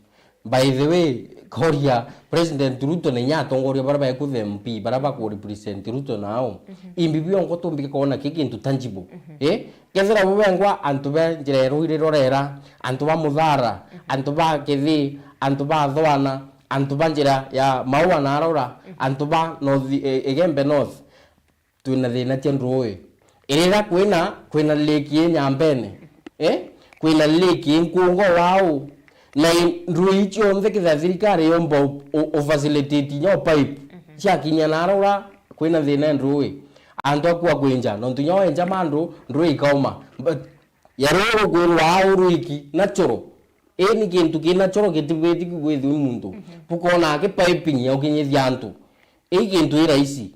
By the way, koria President Ruto na inya atongoria bara bae kuthe M P, bara baku represent Ruto nao. Imbi biongo tumbike kwona ki kintu tangible. Eh? Kethira bu bengwa antu ba njira ya Ruiri rorera, antu ba Muthara, antu ba Kithi, antu ba Thwana, antu ba njira ya Maua na Arora, antu ba North, eh, Igembe North, twina thina cia nduui. Irira kwina, kwina lake i Nyambene, eh? Kwina lake i Nkungo wau, na i- nduui cionthe kethira thirikari yomba u- u- u facilitate inya u pipe, ciakinya na Arora, kwina thina ya nduui. Antu akua kwinja, nontu inya wenja mandu, nduui ikauma. But ya ruru kwirwa au rwiki, natural. Ii ni kintu ki natural, kitibwiti kibwithwe ni muntu. Bukona aki piping ya ukinyithia antu. Ii kintu i rahisi.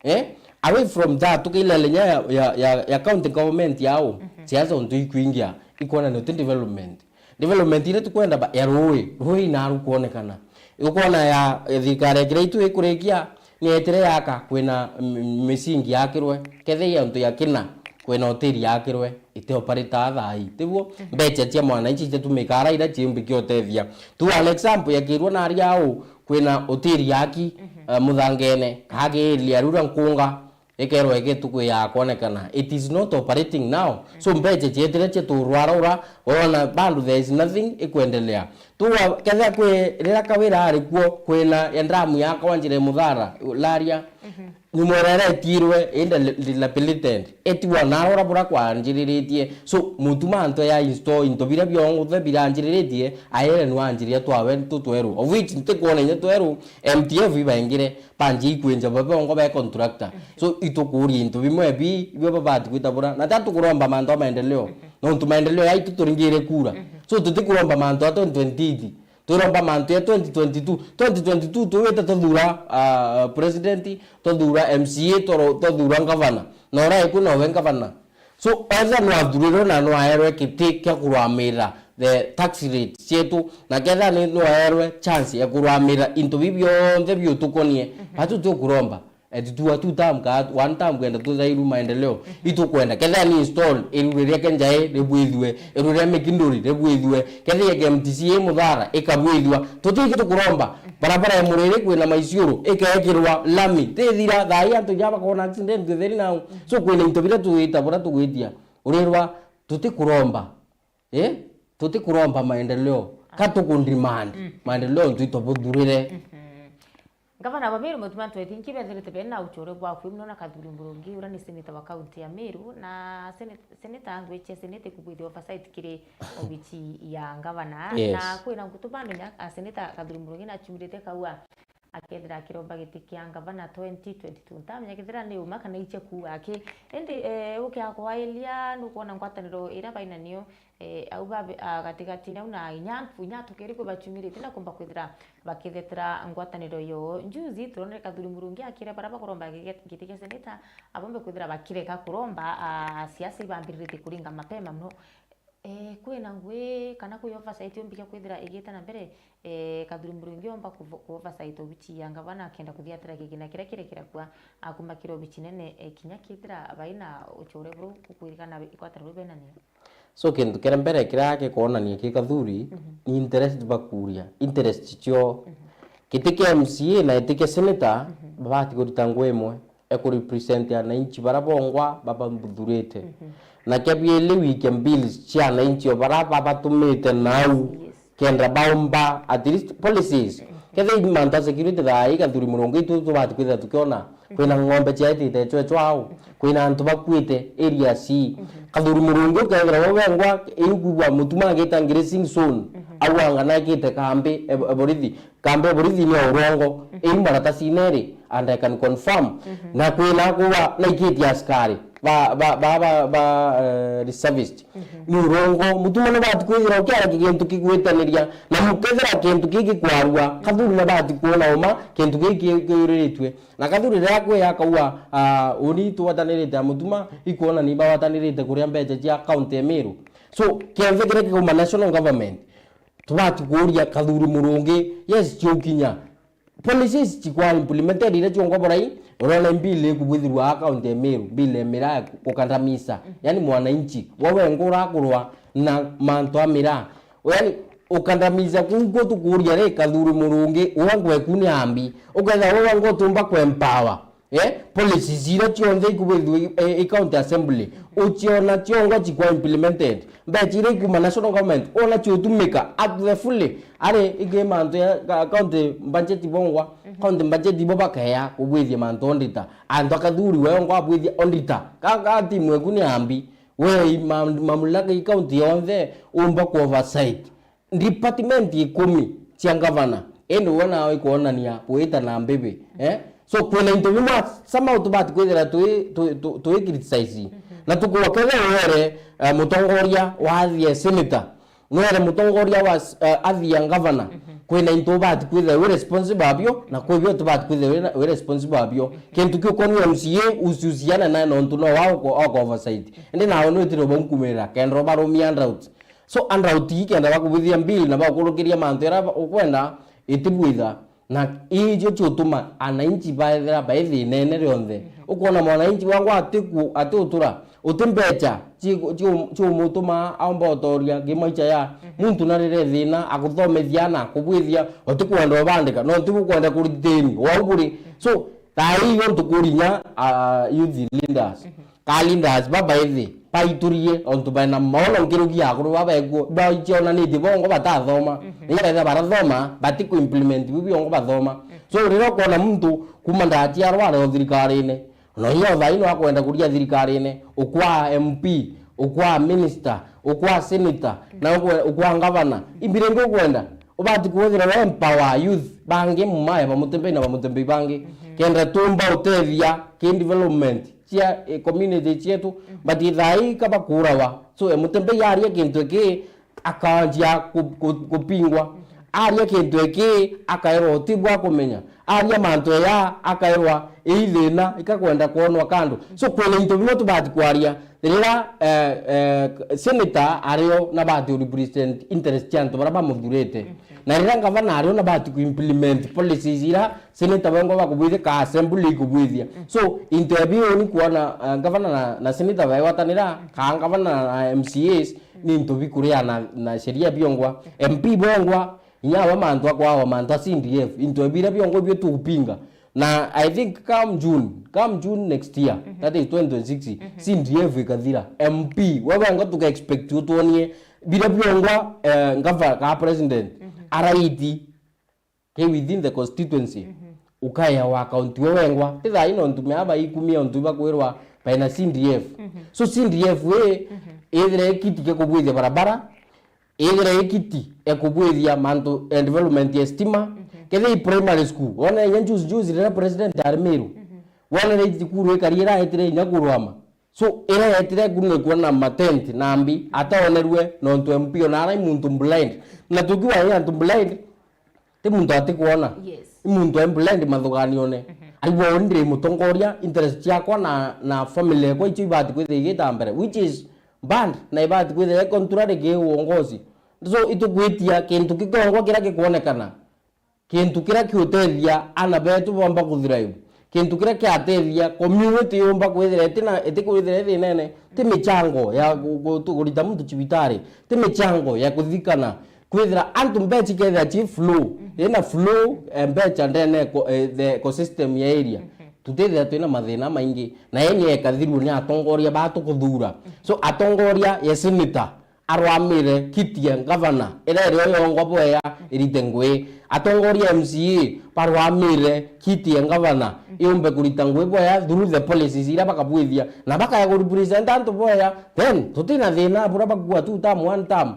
Eh? Away from that, tukiilele nya ya, ya, ya, ya county government yao, siasa untu ikwingia, ikwona ni uti development. Development iria tukwenda ba, ya rui, rui inaru kwonekana. Ukona ya, ya thirikari ya Kiraitu ikurikia, ni etire yaka kwina m- misingi yakirwe, kethe ya untu ya kina, kwina hoteli yakirwe, ite operate thaa ii. Tiguo? Mbecha cia mwananchi itatumika ara iria ciumbikia utethia. Tu an example, yakirwa na aria au, kwina hoteli yaki, eh, Muthangene, kagi area rura Nkunga, ikerwa igi tuku ya kwonekana. It is not operating now. So mbecha cietire cia turwarura, ona bandu there is nothing ikwendelea. Tuwa, ketha kwi, rira Kawira ari kuo, kwina ya ndamu yakwa njira ya Muthara, Laria, nyuma iria iretirwe, inde dilapidated. Etiwa na ura bura kwanjiriritie. So, mutuma antu ya install into biria bionthe biranjiriritie, aere nwanjiria twawe tutweru. Of which, ntikwona inya tweru, M T F ibaingire, banji ikwinja babongo be contractor. So, itukuria into bimwe bi, ibio babati gwita bura. Na tatu kuromba mantu a maendeleo. Nontu maendeleo yaitu turingire kura. So, tutikuromba mantu a twenty twenty-eight. Twiromba mantu ya twenty twenty-two. Twenty twenty-two tuwite tuthura, ah, president, tuthura M C A, toro- tuthura ngavana. Na urai ku nowe ngavana. So, etha nwathurirwe na nwaerwe kiti kia kurwamira the tax rate cietu, na ketha ni nwaerwe chance ya kurwamira into bi bionthe biutukonie, batu tukuromba. Eti two, two term ka one term kwenda tuthairu maendeleo. Itukwenda. Ketha ni install, iru riria kenjae, ribwithue. Iru ria mikinduri, ribwithue. Ketha ya K M T C A Muthara, ikabwithua. Tutiki tukuromba. Barabara ya Muriri kwina Maisiuru, ikekirwa lami. Tithira, thaa ii antu ja bakona accident theri nau. So kwina into biria tugwita, buria tugwitia. Urirwa, tutikuromba. Eh? Tutikuromba maendeleo. Ka tukundemand. Maendeleo ntu itobuthurire. Ngavana wa Meru, Mutuma Ntweti, nki bethirite bena uchore bwaku, muno na Kathuri Murungi, uria ni seneta wa kaunti ya Meru, na sene- seneta, ngwichia seneta ikubwithia oversight kiri obichi ya ngavana. Yes. Na kwina ngutu bando nya, a, seneta Kathuri Murungi nachumirite kaua akethira akiromba giti kia ngavana twenty twenty-two. Ntamenya kethira ni uma kana iche kuuga aki. Indi, eh, ukiakwailia, nukwona ngwataniro iria baina nio, eh, au babe- ah, gatigatine au na inya, inya tukiri kwi bachumirite na kumba kwithira bakithetera ngwataniro yo. Juzi turonere Kathuri Murungi akire baria bakuromba gige- giti kia seneta, abombe kwithira bakireka kuromba, ah, siasa ibambiriritie kuringa mapema muno. Eh, kwina ngui kana kwi oversight yombikia kwithira igite na mbere, eh, Kathuri Murungi omba ku- ku oversight obichi ya ngavana akenda kuthiatira kigina kiria kirekira kwa akumakira obichi nene, eh, kinya kithira baina uchore buru kukwirikana igwatana buru benanio. So kintu kia mbere kiria gikwonania ki Kathuri ni interest bakuria, interest cio. Giti kia M C A na giti kia senator babati kurita ngui imwe, e ku represent ananchi baria bongwa babambuthurite. Na kia bieli, wike bills cia ananchi o baria babatumite nau. Yes. Kenda baumba at least policies. Kethira i mantu a security thaa ii Kathuri Murungi itu tubati kwithira tukiona kwina ng'ombe ciaitite ecwecwa au, kwina antu bakuite area C. Kathuri Murungi ukethira we wengwa iu kwigua Mutuma agita ngiri Singson, au anga naikite kambi e- e borithi, kambi e borithi ni o urongo, iu maratasine ri, and I can confirm. Na kwina kuwa naikitie askari. ba, ba, ba, ba, ba, eh, reservist. Ni urongo, Mutuma nubati kwithira ukiaragia kintu kigwitaniria, na mukethira kintu kii gikwarua, Kathuri nabati kwona uma kintu kii ki-, kiuriritue. Na Kathuri riria akwi akaua, ah, uni tugwatanirite na Mutuma, ikwona ni bagwatanirite kuria mbeca cia county ya Meru. So, kionthe kiria kikauma national government, tubati kuuria Kathuri Murungi, yes, ciukinya. Policies cikwa implemented iria ciongwa burai, urona bill ikubwithirwa a county ya Meru, bill ya miraa kukandamiza. Yani mwananchi, we wenga urakurwa na mantu a miraa. Yani, ukandamiza kuu kwo tukuuria ri, Kathuri Murungi, uongwa eku ni ambi. Ukethira we wenga utumba ku empower. Eh, policies iria cionthe ikubwithirwa i, i, i county assembly, uciona ciongwa cikwa implemented. Mbeca iria ikuma national government, ona ciutumika at the fully. Ari ingi mantu ya ka-, county budget bongwa, county budget ibo bakea kubwithia mantu auditor. Antu a Kathuri wengwa abwithia auditor. Ka, ka timu eku ni ambi. We ma-, mamlaka i county yonthe umba ku oversight. Department ikumi cia ngavana, indi we nawe ikwonania kwita na mbibi, eh? So, kwina into bimwe somehow tubati kwithira twi, twi, twi, twi criticize. Na tukuwa kethira were, eh, mutongoria wa athia senator, nwere mutongoria wa, eh, athia ngavana, kwina into ubati kwithira wi responsible abio, na kwi bio tubati kwithira wi, wi responsible abio. Kintu kiu kwani M C A usiusiana naye nontu no wao ko, oko oversight. Indi nawe nwitire ubaunkumirira, kenda ubarumia handouts. So, handouts ii kenda bakubwithia bill na bagukurukiria mantu jaria ba-, ukwenda, itibwitha. Na icio ciutuma ananchi baethira bai thinene rionthe. Ukwona mwananchi wangwa atiku-, atiutura, uti mbeca ci-, ciu-, ciumutuma aumba utoria kimaicha ya muntu na riria thina, akuthomithia na akubwithia, utikwenda ubandika, no tibukwenda kuritini, wau buri. So, thaa ii yo ntukurinya, ah, youth leaders. Ka leaders babaithi baiturie, ontu baina maono nkiruki ya akuru baba ekuo, bacionanitie bongo batathoma. Ninya baitha barathoma, batiku implement biu biongo bathoma. So, riria ukona muntu kuma ndaciarwa ari o thirikarine, no inya o thaino akwenda kuria thirikarine, ukwa M P, ukwa minister, ukwa senator, na ukwe-, ukwa ngavana, imbiringi ukwenda, ubati kuthira we empower youth bangi mumae bamutembei na bamutembei bangi, kenda tumba utethia ki development cia, eh, community cietu, but thaa ii ka bakurawa. So, e, Mutembei aria kintu iki, akanjia ku-, ku-, kupingwa. Aria kintu iki, akaerwa uti bwa kumenya. Aria mantu eya, akaerwa ii thina, ikakwenda kwonwa kando. So, kwina into bimwe tubati kwaria. Riria, eh, eh, senator ario nabati u represent interest cia antu baria bamuthurite. Na riria ngavana ario nabati ku implement policies iria senator bengwa bakubwithia ka assembly ikubwithia. So, into ya biu ni kuona, eh, ngavana na, na senator baewatanira, ka ngavana na M C As, ni into bikuria na, na sheria biongwa. M P bongwa, inya aba mantu akwawa mantu a C D F, into ya biria biongwa ibio tugupinga. Na I think come June, come June next year, that is twenty twenty-six, C D F ikathira. M P, we bengwa tuka expect utwonie biria biongwa, eh, ngavana ka president, araiti ke within the constituency, ukaeawa account we wengwa. Ti thaa ino ntume aba ikumia ontu ibakwirwa baina C D F. So C D F wi, ithire ikiti ke kubwithia barabara, ithire ikiti e kubwithia mantu, eh, development ya stima, kethira i primary school, wona inya juzi juzi riria president ari Meru, wonere ithukuru ikari iraetire inya kurwama. So, iria yetire kunu ikuona matent na mbi, ataonerue nontu M P ona ara i muntu blind. Na tukiuga i antu blind, ti muntu atikwona. Yes. I muntu e blind mathuganione. Aigua uni ndi mutongoria, interest ciakwa na, na family yakwa icio ibati kwithira igita mbere, which is bad, na ibati kwithira i contrary ki uongozi. So, itukwitia kintu kikongwa kiria gikwonekana. Kintu kiria kiutethia ana betu bomba kuthrive. Kintu kiria kiatethia community yumba kwithira itina, itikwithira ithinene. Ti michango ya ku-, ku-, tu-, kurita muntu cibitari. Ti michango ya kuthikana. Kwithira antu mbeca ikethira ci flow. Ina flow, eh, mbeca ndene eco-, eh, the ecosystem ya area. Tutethira twina mathina maingi. Na yeni ekathirwe ni atongoria batukuthura. So, atongoria ya senator, arwamire kiti ya ngavana, iria irio yongwa bwea irite ngui. Atongoria M C A, barwamire kiti ya ngavana, yumbe kurita ngugi bwega through the policies iria bakabwithia, na bakaya ku represent antu bwega, then tutina thina buria bakua two term, one term.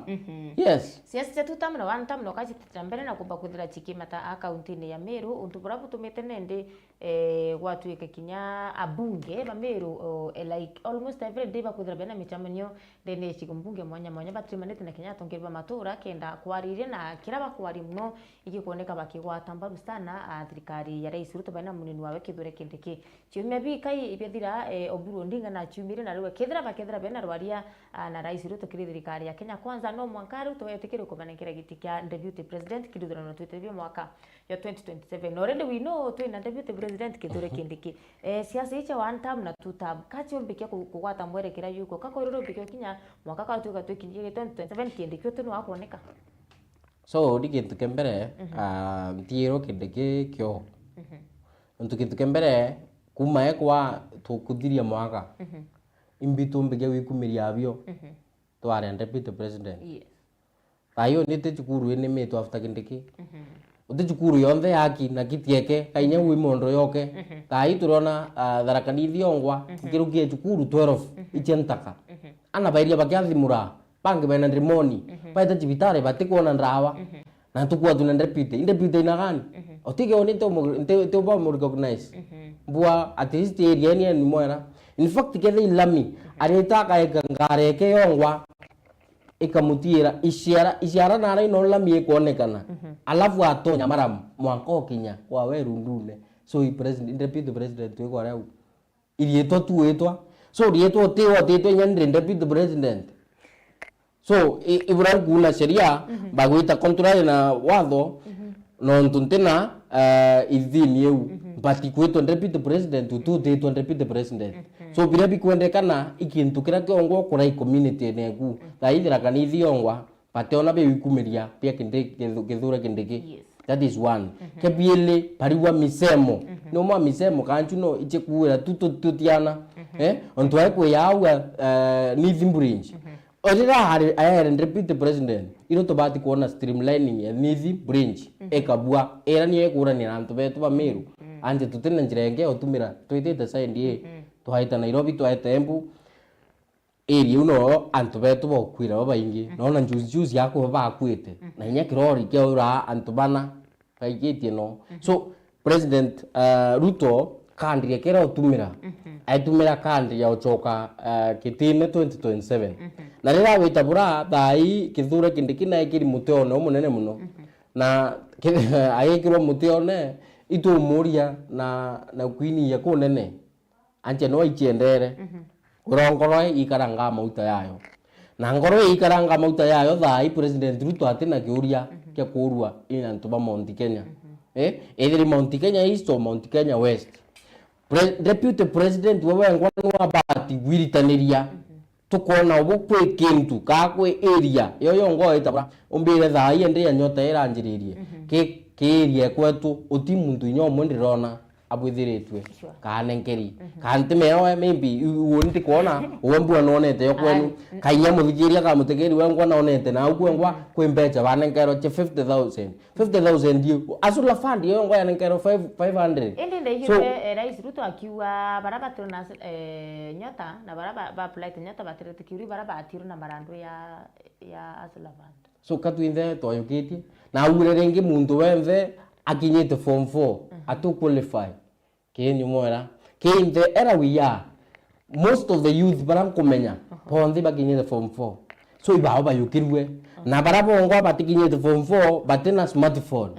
Yes. Siasa cia two term na one term no kacititira mbere na kumba kwithira cikimata a kaunti-ini ya Meru, untu buria butumite nendi, eh, gwatuika kinya abunge ba Meru, o, eh, like, almost every day bakwithira bena micemanio ndene ya icigo mbunge mwanya mwanya, batirimanite na kinya atongeria ba matura, kenda kwariria na kiria bakwaria muno igikwoneka bakigwata mbaru sana, ah, thirikari ya Rais Ruto baina munini wawe Kithure Kindiki. Ciumia bikai ibiathira, eh, Oburu Odinga naciumire na riu akethira bakethira bena rwaria, ah, na Rais Ruto kiri thirikari ya Kenya Kwanza, no mwanka riu twetikire kubanenkera giti kia Deputy President kithurano twitethia mwaka ya twenty twenty-seven. Already we know twina Deputy President Kithure Kindiki. Eh, siasa ici ya one term na two term, kaciumbikia ku-, kugwata mwerekera yuko, kakoirwo rumbikia kinya mwaka ka tuka twikinyie twenty twenty-seven, Kindiki uti nwa kuoneka? So, ni kintu kia mbere, ah, ntiirwo Kindiki kio. Nontu kintu kia mbere, kuma ekwa tukuthiria mwaka, imbi tumbikia gwikumiria abio, twari a Deputy President. Yes. Thaai uyu niti cukuru inimitwe after Kindiki. Uti cukuru yonthe yaki na kiti eke, kainya wi mondo yoke. Thaai turiona, ah, Tharaka Nithi yongwa, nkirukie cukuru twelve, icia ntaka. Ana bairia bakiathimura, bangi bena ndimoni, baita cibitari batikwona ndawa. Na tukwatuna ndepite, indepite ina gani? Otike oni nte umu-, nte, nte uba umu recognize. Mbua at least area ni eni mwera. In fact, kethe ilami, arita akaeka ngare eke yongwa, ikamutiira iciara, iciara nara ino lami ikwonekana. Alafu atonya maramu, mwanka okinya kwa we rundune. So, i president, deputy president wikwa riu. Iriitwa tu witwa. So, riitwa utiwa utitwa inya ndi deputy president. So, i-, ibura nkuuna sheria, bagwita contrary na watho, nontu ntina, eh, ithini iu. But kwitwa deputy president, uti utitwa deputy president. So, biria bikwendekana, i kintu kiria kiongwa ukurai community-ini eku. Thaithira kana ithiongwa, bationa biwikumiria bia Kindiki, Kithu-, Kithure Kindiki. Yes. That is one. Kia biili, barigwa misemo. Ni umwe wa misemo, kanchu no iche kuwira tu, tu, tutiana. Eh? Ontu ae kwiya au, eh, Nithi Bridge. Orira ari, aere deputy president, iro tubati kuona streamlining ya Nithi Bridge. Ikabua, era niyo ikurania na antu betu ba Meru. Anje tutina njira ingi ya utumira, twitite side ii. Twaita Nairobi, twaita Embu. Area iu no antu betu bokwira babaingi. Nona juzi juzi akuba bakwite. Na inya kirori kiaura antu bana kaikitie no. So, President, uh, Ruto kandi ekera utumira. Aitumira kandi ya ucoka, uh, kitine twenty twenty-seven. Na rira wita bura, thaai Kithure Kindiki naekiri mutione umunene muno. Na ki-, agikirwa mutione, itumuria na, na kwini ya kunene. Anche no aiciendere. Kwirwa ngoro iikaranga mauta yayo. Na ngoro iikaranga mauta yayo, thaai President Ruto atina kiuria kia kuurua i antu ba Mount Kenya. Eh, either Mount Kenya East or Mount Kenya West. Pre-, Deputy President we wengwa nwa abati gwiritaniria. Tukwona ubu kwi kintu, kaa kwi area, yo yongo ita bura. Umbire thaai ende ya nyota iranjiririe. Ki, ki area kwetu, uti muntu inya umwe ndirona abwithiritue. Sure. Kaa nenkeri. Kaa ntimeoe, maybe, u-, u-, ndikwona, uwe mbua nonete yo kwenu. Ai. Kainya muthikiria ka mutegeri we ngwa nonete, na ukwe ngwa kwi mbecha banenkerwa cia fifty thousand. Fifty thousand yu. Hustler fund yo ngwa yanenkerwa five, five hundred. Indi ndaigirwe, eh, Rais Ruto akiuga bara batiro na, eh, nyota, na bara ba, ba apply nyota batiretikiuri bara batiro na marandu ya, ya Hustler fund. So, ka twinthe twayukitie. Na augire ringi muntu wenthe akinyite form four, atu qualify. Kii nyumwera. Kii inthe era we are. Most of the youth bara nkumenya, bonthe bakinyite form four. So, ibao bayukirue. Na bara bongwa batikinyite form four, batina smartphone.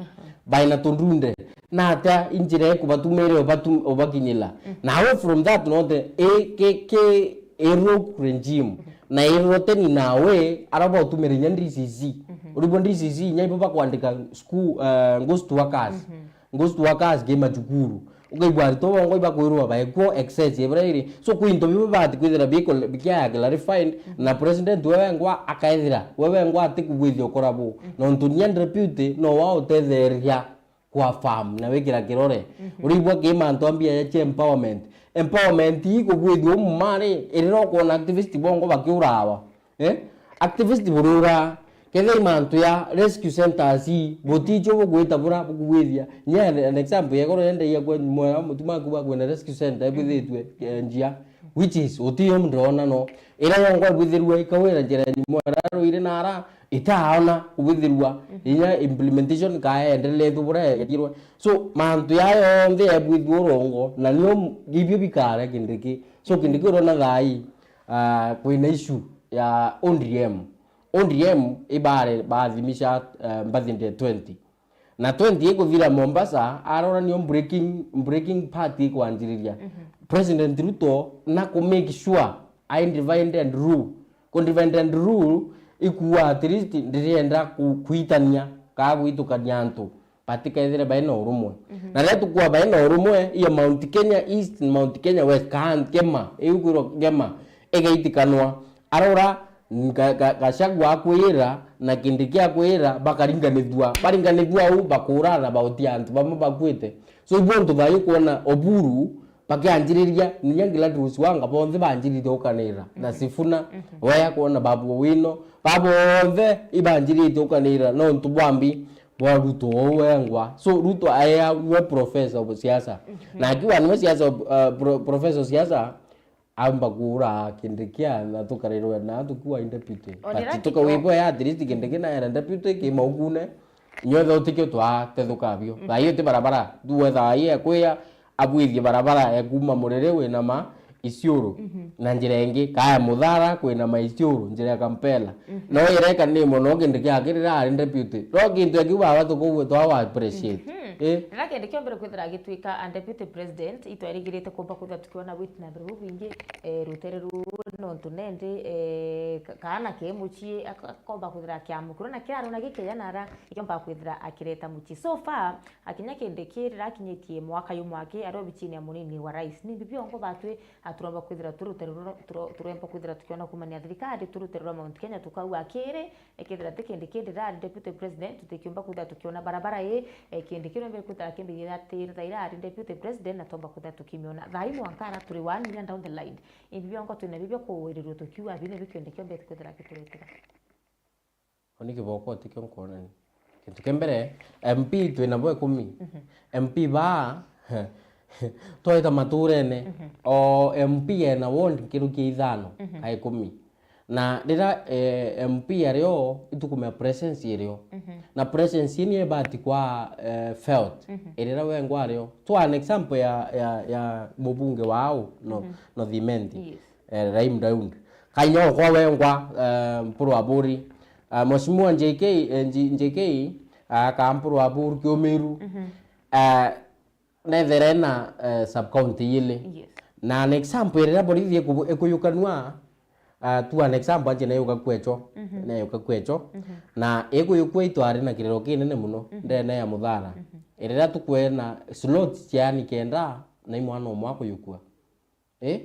Baina tundunde. Na atia injira ikubatumire ubatu-, ubakinyila. Nawe from that note, i, ki, ki, i rogue regime. Na i rotten in a way, araba utumire inya D C C. Uribwa D C C, inya ibo bakwandika school, eh, ghost workers. Ghost workers ki macukuru. Ukaigua aritwa bongwa ibakwirwa baekwo excess ya bira iri. So, kwi into bibo bati kwithira biko-, bikiaya clarified, na president we wengwa akaethira, we wengwa atikugwithia ukora bu. Nontu nia deputy no wa utetheria kwa farm na wikira kirore. Urigwa ki mantu ambia ya chi empowerment. Empowerment ii kugwithia umumari, irira ukwona activist bongwa bakiurawa. Eh? Activist burura, Kethira i mantu ya rescue centers ii, buticho bugwita bura bukugwithia. Nya an example ya igoro yendagia kwa mwera mutu maku ba kwenda rescue center ebwithitwe, eh, njia, which is, utiyo ndona no. Ira yongwa ibwithirua ikawira njira ya mwera ruire nara, itaona kubwithirua. Inya implementation kaendeletwe bura yekirwe. So, mantu ya yonthe ebwithua urongo, na nio m-, ibio bikare Kindiki. So, Kindiki urona thaa ii, ah, kwina issue ya O D M. O D M ibare bathimisha, eh, birthday twenty. Na twenty ikuthira Mombasa, arora nio breaking, breaking part ikwanjiriria. President Ruto na ku make sure I divide and rule. Ku divide and rule ikua at least ndirienda ku-, kuitania, kaa gwitukania antu. Batikethire baina urumwe. Na riria tukua baina urumwe, iyo Mount Kenya East, Mount Kenya West, kaa Ngema, iu kwirwa Ngema, igaitikanwa. Arora, Ga-, Ga-, Gachagua akwira, na Kindiki akwira, bakaringanithua. Baringanithua au, bakurana, bautia antu bamwe bakuite. So, ibu antu bayo kuona Oburu, bakianjiriria, ninya Gladys Wanga, bonthe banjirite ukanira. Na Sifuna, wea kuona Babu Owino, babonthe ibanjirite ukanira, nontu bwambi bwa Ruto ou wengwa. So, Ruto aea niwe professor of siasa. Na akiwa niwe siasa, uh, pro-, professor of siasa, amba kuura Kindiki na tukarirwe na tukiwa in deputy. Ona ira But tukawibwa ya at least Kindiki na era deputy ki maukune. Nyothe utikio twatethuka bio. Thayo ti barabara. Tuwe thayo ya kwia abwithie barabara ya kuma Murere wina ma Isiolo. Na njira ingi, kaya Muthara kwina ma Isiolo, njira ya Kampela. No ireka ni mono Kindiki akirira ari deputy. No kintu akiuga baba tukuwe twawa appreciate. Eh? Rira Kindiki ombere kwithira agitwika a deputy president, itwarigirite kumba kwithira tukiona witness bubwingi, eh, rutere ruu nontu nendi, eh, ka-, kaana ke mucii ak-, akomba kwithira akiamukirwa na kirarona gikeya nara ikiomba kwithira akireta mucii. So far, akinya Kindiki rira akinyitie mwaka yumwe aki ari obichini ya munini wa rais. Ni bibi ongo batwi, ah, turomba kwithira turi rutere ruru-, turo-, turemba kwithira tukiona kumania thirikari, turi rutere rwa Mount Kenya tukauga akiri, ekethira ti Kindiki ndira ari deputy president, tutikiumba kwithira tukiona barabara ii, eh, Kindiki rwembe kwithira akimbiria ati thaira ari deputy president na tomba kwithira tukimiona. Thai mwanka ara turi one year down the line. Ibi biongo twina bibio kuwirirua tukiuga abi nibio Kindiki ombete kwithira akituretera. Oni kiboko tikio nkuonania. Kintu kia mbere, M P twina bo ikumi. M P baa, twaita maturene, o M P ena ward nkirukia ithano ka ikumi. Na rira, eh, M P ario, itukumea presence irio. Na presence ii niyo ibati kwa, eh, felt. Irira wengwa ario. Twa an example ya, ya, ya mubunge wao, no, no Thimenti. Yes. Eh, Rahim Daud. Kainya okwa wengwa, eh, Mpuru Aburi. Ah, Mheshimiwa J K, eh, J-, J K, ah, ka Mpuru Aburi Kiumiru. Ah, nethere na, eh, sub county ili. Yes. Na an example, rira borithi iku-, ikuyukanua, ah, tu an example, anje nayuka kwecho, nayuka kwecho. Na ikuyukua itwari na kirero kinene muno, ndene ya Muthara. Rira tukwena slots ciani kenda, na imwana umwe akuyukua. Eh?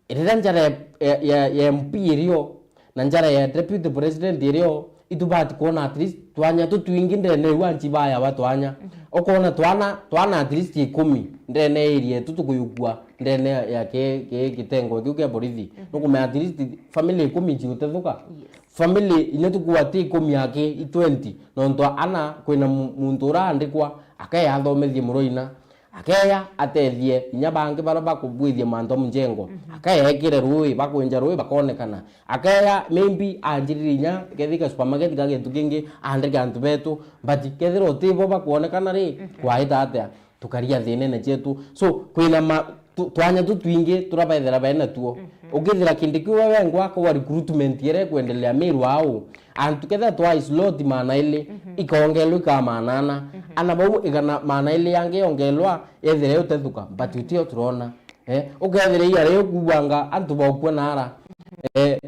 Rira njara ya, ya, ya, ya M P irio, na njara ya deputy president irio, itubati kuona at least twanya tutwingi ndene iu anchi baya wa twanya. Ukona twana, twana at least ikumi ndene area yetu tukuyukua ndene ya ki, ki, kitengo kiu kia borithi. Nukumenya at least family ikumi ciutethuka. Yes. Family inya tukua ti ikumi aki, i twenty. Nontu ana kwina mu-, muntu uraandikwa, akaya athomethie muroina. Akeya atethie inya bangi baria bakubwithia mantu a mujengo. Akeya ekire rui, bakwinja rui bakonekana. Akeya maybe anjirire inya kethika supermarket ka gintu kingi, andike antu betu, but kethira utibo bakwonekana ri, kwaita atia? Tukaria thinene cietu. So, kwina ma-, tu-, twanya tutwingi turia bethira bena tuo. Ukithira Kindiki we wengwa kwa recruitment iria ikwendelea Meru au, antu kethira twa slot maana ili, ikaongelwa ikaa maana ana. Ana bau igana maana ili yangi yongelwa, yethira yutethuka, but utio turona. Eh, ukethira iya rio kuwanga antu baukua nara. Eh,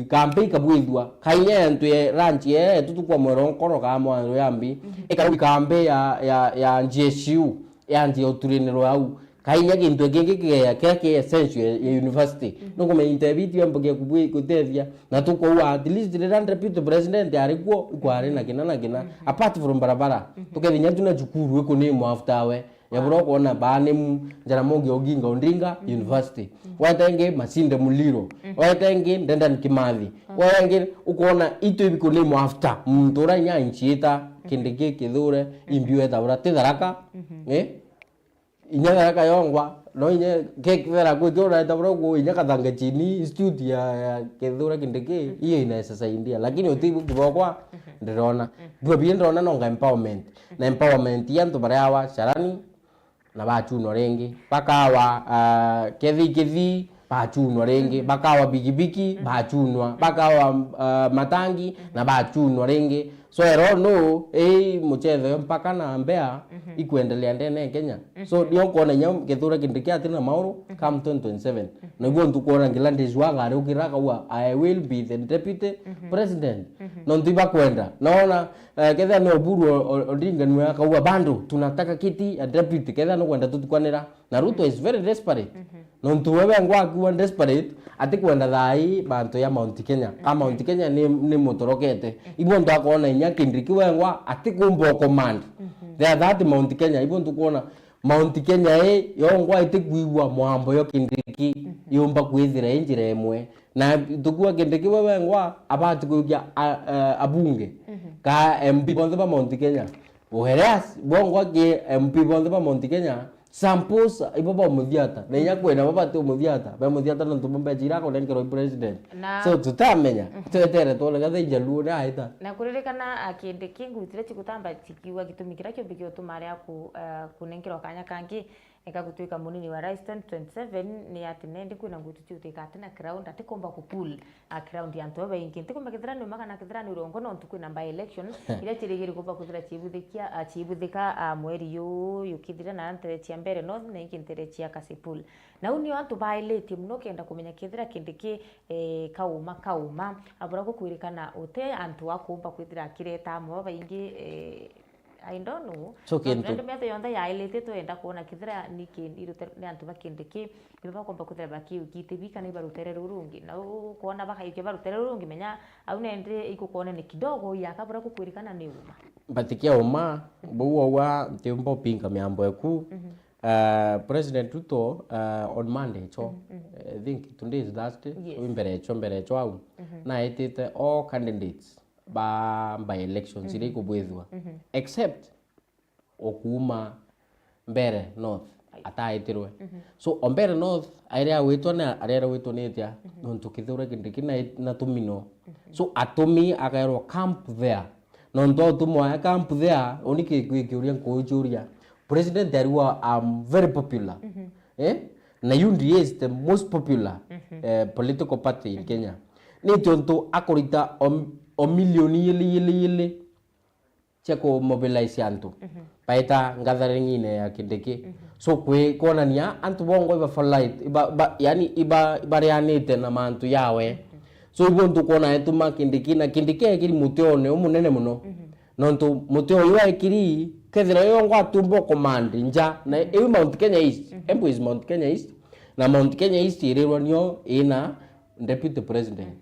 kampe ikabwithua. Kainya antu ye lunch ye tutukwa mwero nkoro ka mwandu yambi. Ikarau kampe ya, ya, ya G S U, ya ndia uturinirwa au. Kainya gintu kingi kigeya, kiria ki essential ya, ya university. Nukumenya interview itiomba kia kubwi-, gutethia. Na tukwauga at least rira deputy president ari kuo, ikwari na kina na kina. Apart from barabara, tukethinya tuna cukuru ikunimwa after we. Ya bura ukoona baa ni mu-, Jaramogi Oginga Odinga University. Weta ingi Masinde Muliro. Weta ingi Dedan Kimathi. Weta ingi ukoona itu ibiku name after muntu uria inya inchiita Kindiki, Kithure, imbi weta bura ti Tharaka. Eh? Inya Tharaka yongwa, no inya kethira kwi kiu ureta bura ku inya Kathange Chini, institute ya, ya Kithure Kindiki, iyo inaweza saidia. Lakini uti kibokwa, ndirona. Bio bie ndirona nonga empowerment. Na empowerment ya antu baria awa carani, na bachunwa ringi. Bakawa, ah, kethi kithi, bachunwa ringi. Bakawa bigibiki, bachunwa. Bakawa, ah, matangi, na bachunwa ringi. So, I don't know, ii muchetho yo mpaka na mbea ikwendelea ndene ya Kenya. So, nio nkwona inya Kithure Kindiki ati na mauru, come twenty twenty-seven. Na iguo ntukwona Gladys Wanga ariukira akauga, "I will be the deputy president." Nontu ibakwenda. Naona, eh, kethira ni Oburu O-, O-, Odinga niwe akauga, "Bado tunataka kiti ya deputy." Kethira nukwenda tutukwanira. Na Ruto is very desperate. Nontu we wengwa akiuga desperate, atikwenda thaa ii bantu ya Mount Kenya. A Mount Kenya ni, ni mutorokete. Ibo ntu akoona inya Kindiki wengwa atikumba o command. There that Mount Kenya, ibo ntu kuona Mount Kenya i yongwa itikwigua mwambo yo Kindiki yumba kwithira i njira imwe. Na tukua Kindiki we wengwa abati kujukia a, a, abunge ka M P bonthe ba Mount Kenya. Whereas bongwa ki M P bonthe ba Mount Kenya, suppose ibo ba umuthiata. Na inya kwina babati umuthiata. Ba umuthiata nontu bo mbecha ira akonenkerwa i president. Na so tutamenya. Twetere twone gatha ijaluo ni aita. Na kuririkana, a, Kindiki nguti iria cigutamba cikiuga gitumi kiria kiumbi giutuma aria ku-, a, kunenkerwa kanya kangi eka gutwika munini wa rais twenty twenty-seven ni ati nendi kwina ngutu ciutwika ati na crowd atikomba ku pull a crowd ya antu babaingi. Ntikumba kethira ni umaga na kethira ni urongo nontu kwina by election iria cirigiri kumba kwithira ciibuthikia, a, ciibuthika, a, mweri yuyu kithira na ntere cia mbere North na ingi ntere cia Kasipul. Na u nio antu bailitie muno kenda kumenya kethira Kindiki, eh, kauma, kauma. Abura gukwirikana uti antu akumba kwithira akireta amwe babaingi, eh, I don't know. So, kintu nontu ndio metho yonthe yailite twenda kuona kethira ni ki-, irute-, ni antu ba Kindiki, ibo bakomba kwithira bakiukite bi kana ibarutere rurungi. Na u-, ukwona bakaiukia barutere rurungi, menya au nende ikukwona ni kidogo ya kabura kukwirikana ni uma. But kia uma, bau aua ntiumba upinga miambo eku. Uh, President Ruto, uh, on Monday, cho, I think today is Thursday, yes, mbere cho, mbere cho au, naetite all candidates ba by elections iria ikubwithua, except o kuuma Mbeere North ataitirwe. So, o Mbeere North aire agwitwa na arere gwitwa ni atia? Nontu Kithure Kindiki na, na tumino. So, atumi akairwa camp there. Nontu atumwa aya camp there, uni ki-, ki-, kiuria nkuuchuria. President ariwa, I'm very popular. Eh? Na U D A is the most popular, eh, political party in Kenya. Ni tiontu akurita o, o milioni ili, ili, ili cia ku mobilize antu. Baita gathering-ine ya Kindiki. So, kwi-, kwonania antu bongwa iba polite, iba, iba, yani iba, ibarianite na mantu yawe. So, ibo ntukwona etuma Kindiki, na Kindiki ekiri muti one umunene muno. Nontu muti uyu ekiri, kethira yongwa atumba command nja, na iu Mount Kenya East, Embu is Mount Kenya East, na Mount Kenya East irirwa nio ina deputy president.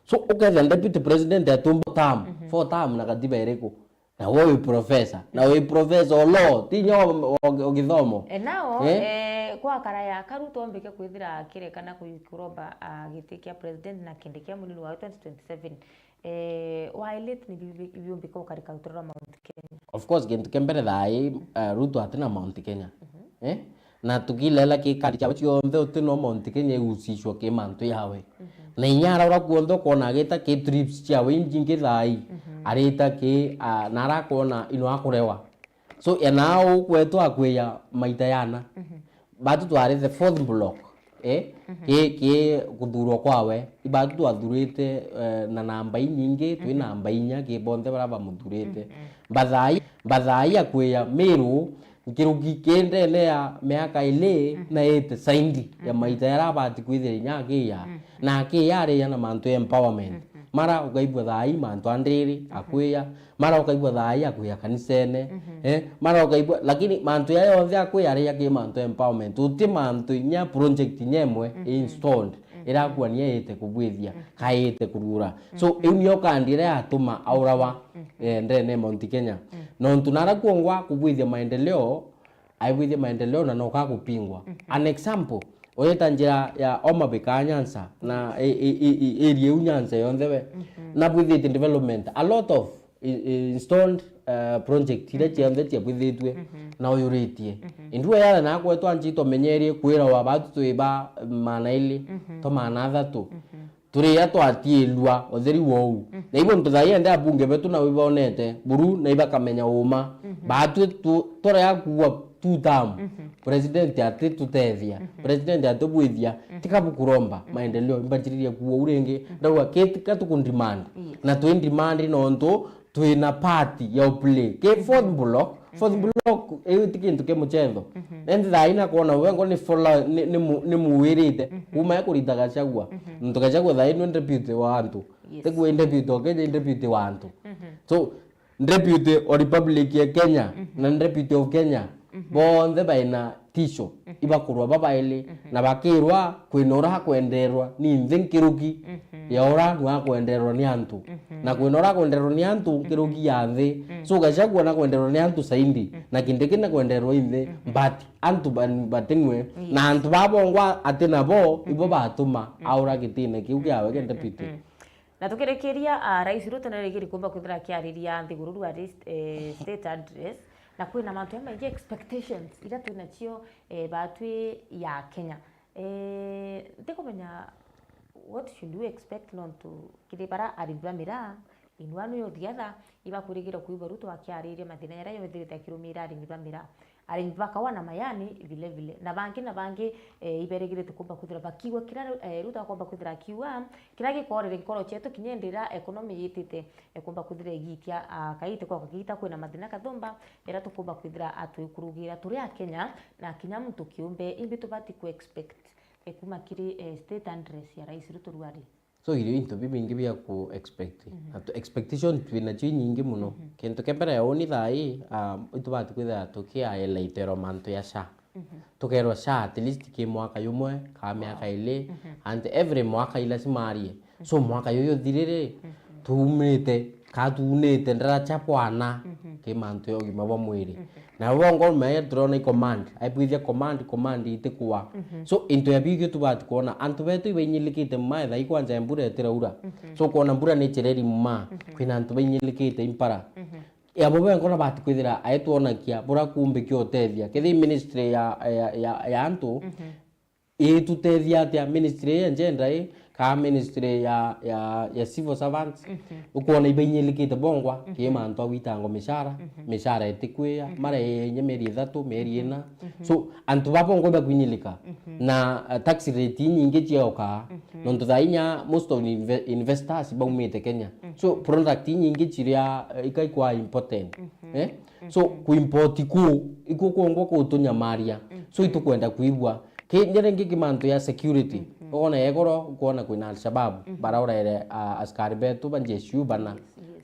So, ukethira deputy president atumba term, four term na katiba iriku? Na we wi professor, na wi professor o law, ti nya o, o, o githomo. E, nao, eh, kwa karaya karu tombike kwithira kirekana ku-, kuromba, ah, giti kia president na kindi kia munini wa twenty twenty-seven. Eh, wailite ni bibi-, biumbika ukarika rutere rwa Mount Kenya. Of course, gintu kia mbere thaa ii, eh, Ruto atina Mount Kenya. Eh? Na tukilela ki kandi ciawe cionthe uti no Mount Kenya igusishwa ki mantu yawe. Na inya ara ura kuonthe ukona agita ki trips ciawe injingi thaa ii. Arita ki, ah, na ara akona ino akurewa. So, ena ukwetwa akwia maita yana. Batu twari the fourth block, eh? Ki, ki kuthurwa kwawe. Ibatu twathurite, eh, na namba inyingi, twi namba inya, ki bonthe bara bamuthurite. Bathai, bathai akwia Miru, nkiruki ki ndene ya miaka ili na ite saindi ya maita yara abati kwithira inya akiya. Na akiya ariya na mantu ya empowerment. Mara ukaigua thaa ii mantu a ndiri, akwiya. Mara ukaigua thaa ii akwiya kanisene. Eh, mara ukaigua, lakini mantu ya yonthe akwiya ariya ki mantu ya empowerment. Uti mantu inya project inya imwe i installed, irakuania ite kubwithia, ka ite kurura. So, iu nio kandi iria yatuma aurawa, eh, ndene Mount Kenya. Nontu nara kuongwa kubwithia maendeleo, aibwithia maendeleo na noka kupingwa. An example, urita njira ya Homa Bay ka Nyanza, na i, i, i, i, area iu Nyanza yonthe we, na bwithitie development, a lot of i, i, installed, uh, project iria cionthe ciabwithitue na uyuritie. Indua yathe na kwetwa nji tumenyerie kwira wa batu twi ba maana ili, to maana athatu. Turia twatiilua utheri wou. Na ibo ntu thaai ende abunge betu na wibonete buru na ibakamenya uma. Batwi tu, turia kuwa two term. President ati tutethia. President ati bwithia. Tika bukuromba maendeleo. Imbanjiriria kuwa u ringi. Ndauga kiti ka tukundemand. Yes. Na twi demand nontu twina part ya uplay. Ki fourth block, fourth block iu ti kintu ki muchetho. Endi thaa ina kwona wengo ni fola, ni, ni, mu- ni muwirite. Kuma ekurita Gachagua. Nontu Gachagua thaa ino ni deputy wa antu. Yes. Tikuwa ni deputy o Kenya, ni deputy wa antu. So, deputy o Republic ya Kenya na deputy of Kenya, bonthe baina tisho, ibakurwa babaili, na bakirwa kwina ura akwenderwa ni nthi nkiruki ya ura nwa akwenderwa ni antu. Na kwina ura akwenderwa ni antu nkiruki ya nthi. So Gachagua nakwenderwa ni antu saindi, na Kindiki nakwenderwa i nthi, but antu ba- bating'we, na antu babongwa ati nabo ibo batuma aura gitine kiu kiawe kia deputy. Na tukirikiria, ah, Rais Ruto narigiri kumba kwithira akiariria nthiguru rwa ri-, eh, state address, na kwina mantu jamaingi expectations ira twinacio, eh, batwi ya Kenya. Eh, ntikumenya what should we expect nontu kiri bara arimi ba miraa, in one way or the other, ibakwirigira kwigua Ruto akiariria mathina jaria jonthe akirumira arimi ba miraa. Arimi ba kawa na majani vile vile. Na bangi na bangi, eh, iberigirite kumba kwithira bakiigua kiria, eh, Ruto akomba kwithira akiuga, kiria gikorere nkoro cietu kinya indi iria economy yitite, ekomba kwithira igiitia, ah, kaite kwa kagiita kwina mathina kathumba, iria tukumba kwithira atwikurugira turi a Kenya, na kinya muntu kiumbe, imbi tubati ku expect, eh, kuma kiri, eh, state address ya Rais Ruto ruari? So, irio into bibingi bia ku expect. Na tu expectation twi nacio inyingi muno. Kintu kia mbere ya uni thaa ii, ah, itubati kwithira tukiaela itero mantu ya SHA. Tukerwa SHA at least ki mwaka yumwe, ka miaka ili, and every mwaka i lazima arie. So, mwaka yuyu uthirire, tuumite, ka tuunite ndaracha bwana, ki mantu ya ugima bwa mwiri. Na bongo maya turona i command. Aibwithia command, command itikua. So, into ya bigio tubati kwona, antu betu ibainyilikite mma, ethai kwanja mbura itiraura. So, kwona mbura ni chireri mma, kwina antu bainyilikite impara. Abo benkona bati kwithira aitwonakia bura kumbikia utethia. Kethi ministry ya, ya, ya, ya antu, itutethia atia ministry ya gender i, ka ministry ya, ya, ya civil servants, ukwona ibainyilikite bongwa, ki mantu a gwitango micara, micara itikwia, marainya mieri ithatu, mieri ina. So, antu ba bongwa ibakwinyilika. Na, uh, tax rate inyingi cioka, nontu thaa inya most of inve-, investors baumite Kenya. So, product inyingi ciria, uh, ikaikwa important. Eh? So, kuimport ku, iku kwongwa kutunyamaria. So, itukwenda kwigua. Ki, njira ingi ki mantu ya security. Ukona yegoro, ukona kwina Al-Shabaab, barauraire, a, askari betu ba J S U bana,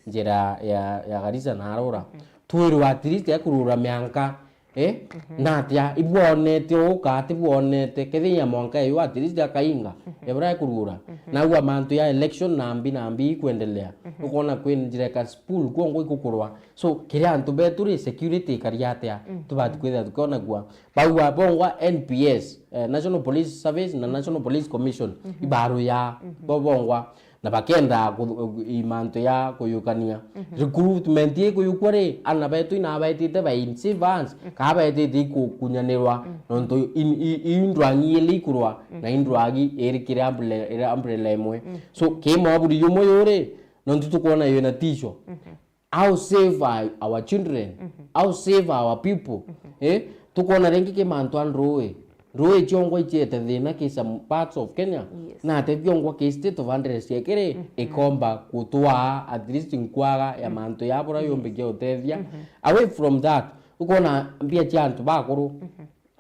njira ya, ya Garissa na arora. Twirwa at least ekurura mianka, eh? Na atia, ibwonete uu, ka atibwonete, kethi ya mwanka eyo at least akainga, ebura ekurura. Na ua mantu ya election na mbi na mbi ikwendelea. Ukona kwina njira ka spool, kwongwa ikukurwa. So, kiria antu betu ri, security ikari atia? Tubati kwithira tukionagua. Bau abongwa N P S, eh, National Police Service na National Police Commission, ibaruya, bo bongwa, na bakenda ku-, i mantu ya kuyukania. Recruitment ikuyukwa ri, ana betu ina baetite by in safe hands, ka baetite iku-, kunyanirwa, nontu in-, i-, i-, indwagi ili ikurwa, na indwagi iri kiri umbrella, iri umbrella imwe. So, ki mwaburi yumwe yuri, nontu tukwona yina tisho. How save our, our children? How save our people? Eh? Tukona ringi ki mantu a nrui. Nrui ciongwa iciete thina ki some parts of Kenya. Yes. Na ate ciongwa ki state of hundred ciekiri, ikomba kutwaa at least nkwaga ya mantu ya bura yumbikia utethia. Away from that, ukona mbia cia antu bakuru.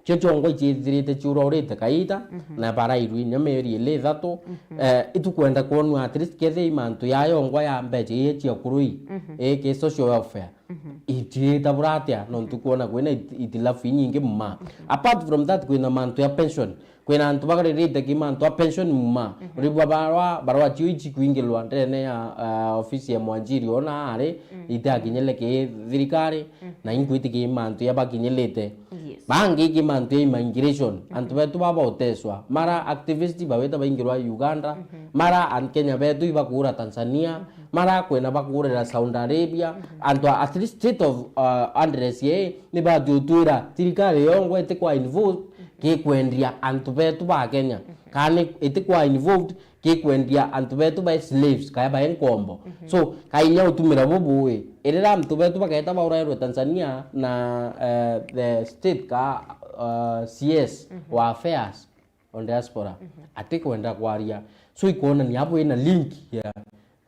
Cio ciongwa iciithirite ciuraurite kaita, na barairwa inya mieri ili ithatu. Eh, itukwenda kwonua at least kethia i mantu ya yongwa ya mbeca iria cia kurui, eh, ki social welfare. Mhm. Itiita bura atia, nontu kwona kwina it-, itilafu inyingi mma. Mhm. Apart from that, kwina mantu ya pension. Kwina antu baririte ki mantu ya pension mma. Mhm. Uribwa barwa, barwa cio ici kwingirwa ndene ya, uh, ofisi ya mwanjiri ona ari, mm, itakinyire ki thirikari, mm, na inkwiti ki mantu ya bakinyirite. Yes. Bangi ki mantu ya immigration. Mhm. Antu betu baba uteswa. Mara activist bawita baingirwa Uganda. Mhm. Mara an-, Kenya betu ibakura Tanzania. Mhm. Mara kwina bakurira Saudi Arabia, mhm, antu at least state of, uh, address ye, ni bati utwira thirikari yongwa iti kwa involved, mhm, ki kwendia antu betu ba Kenya. Mhm. Kana iti kwa involved ki kwendia antu betu ba slaves, kaya ba nkombo. Mhm. So, kainya utumira bubu wi, irira antu betu baketa baurairwe Tanzania na, eh, the state ka, uh, C S, mhm, wa affairs on diaspora, mhm, atikwenda kwaria. So, ikwonania abo ina link ya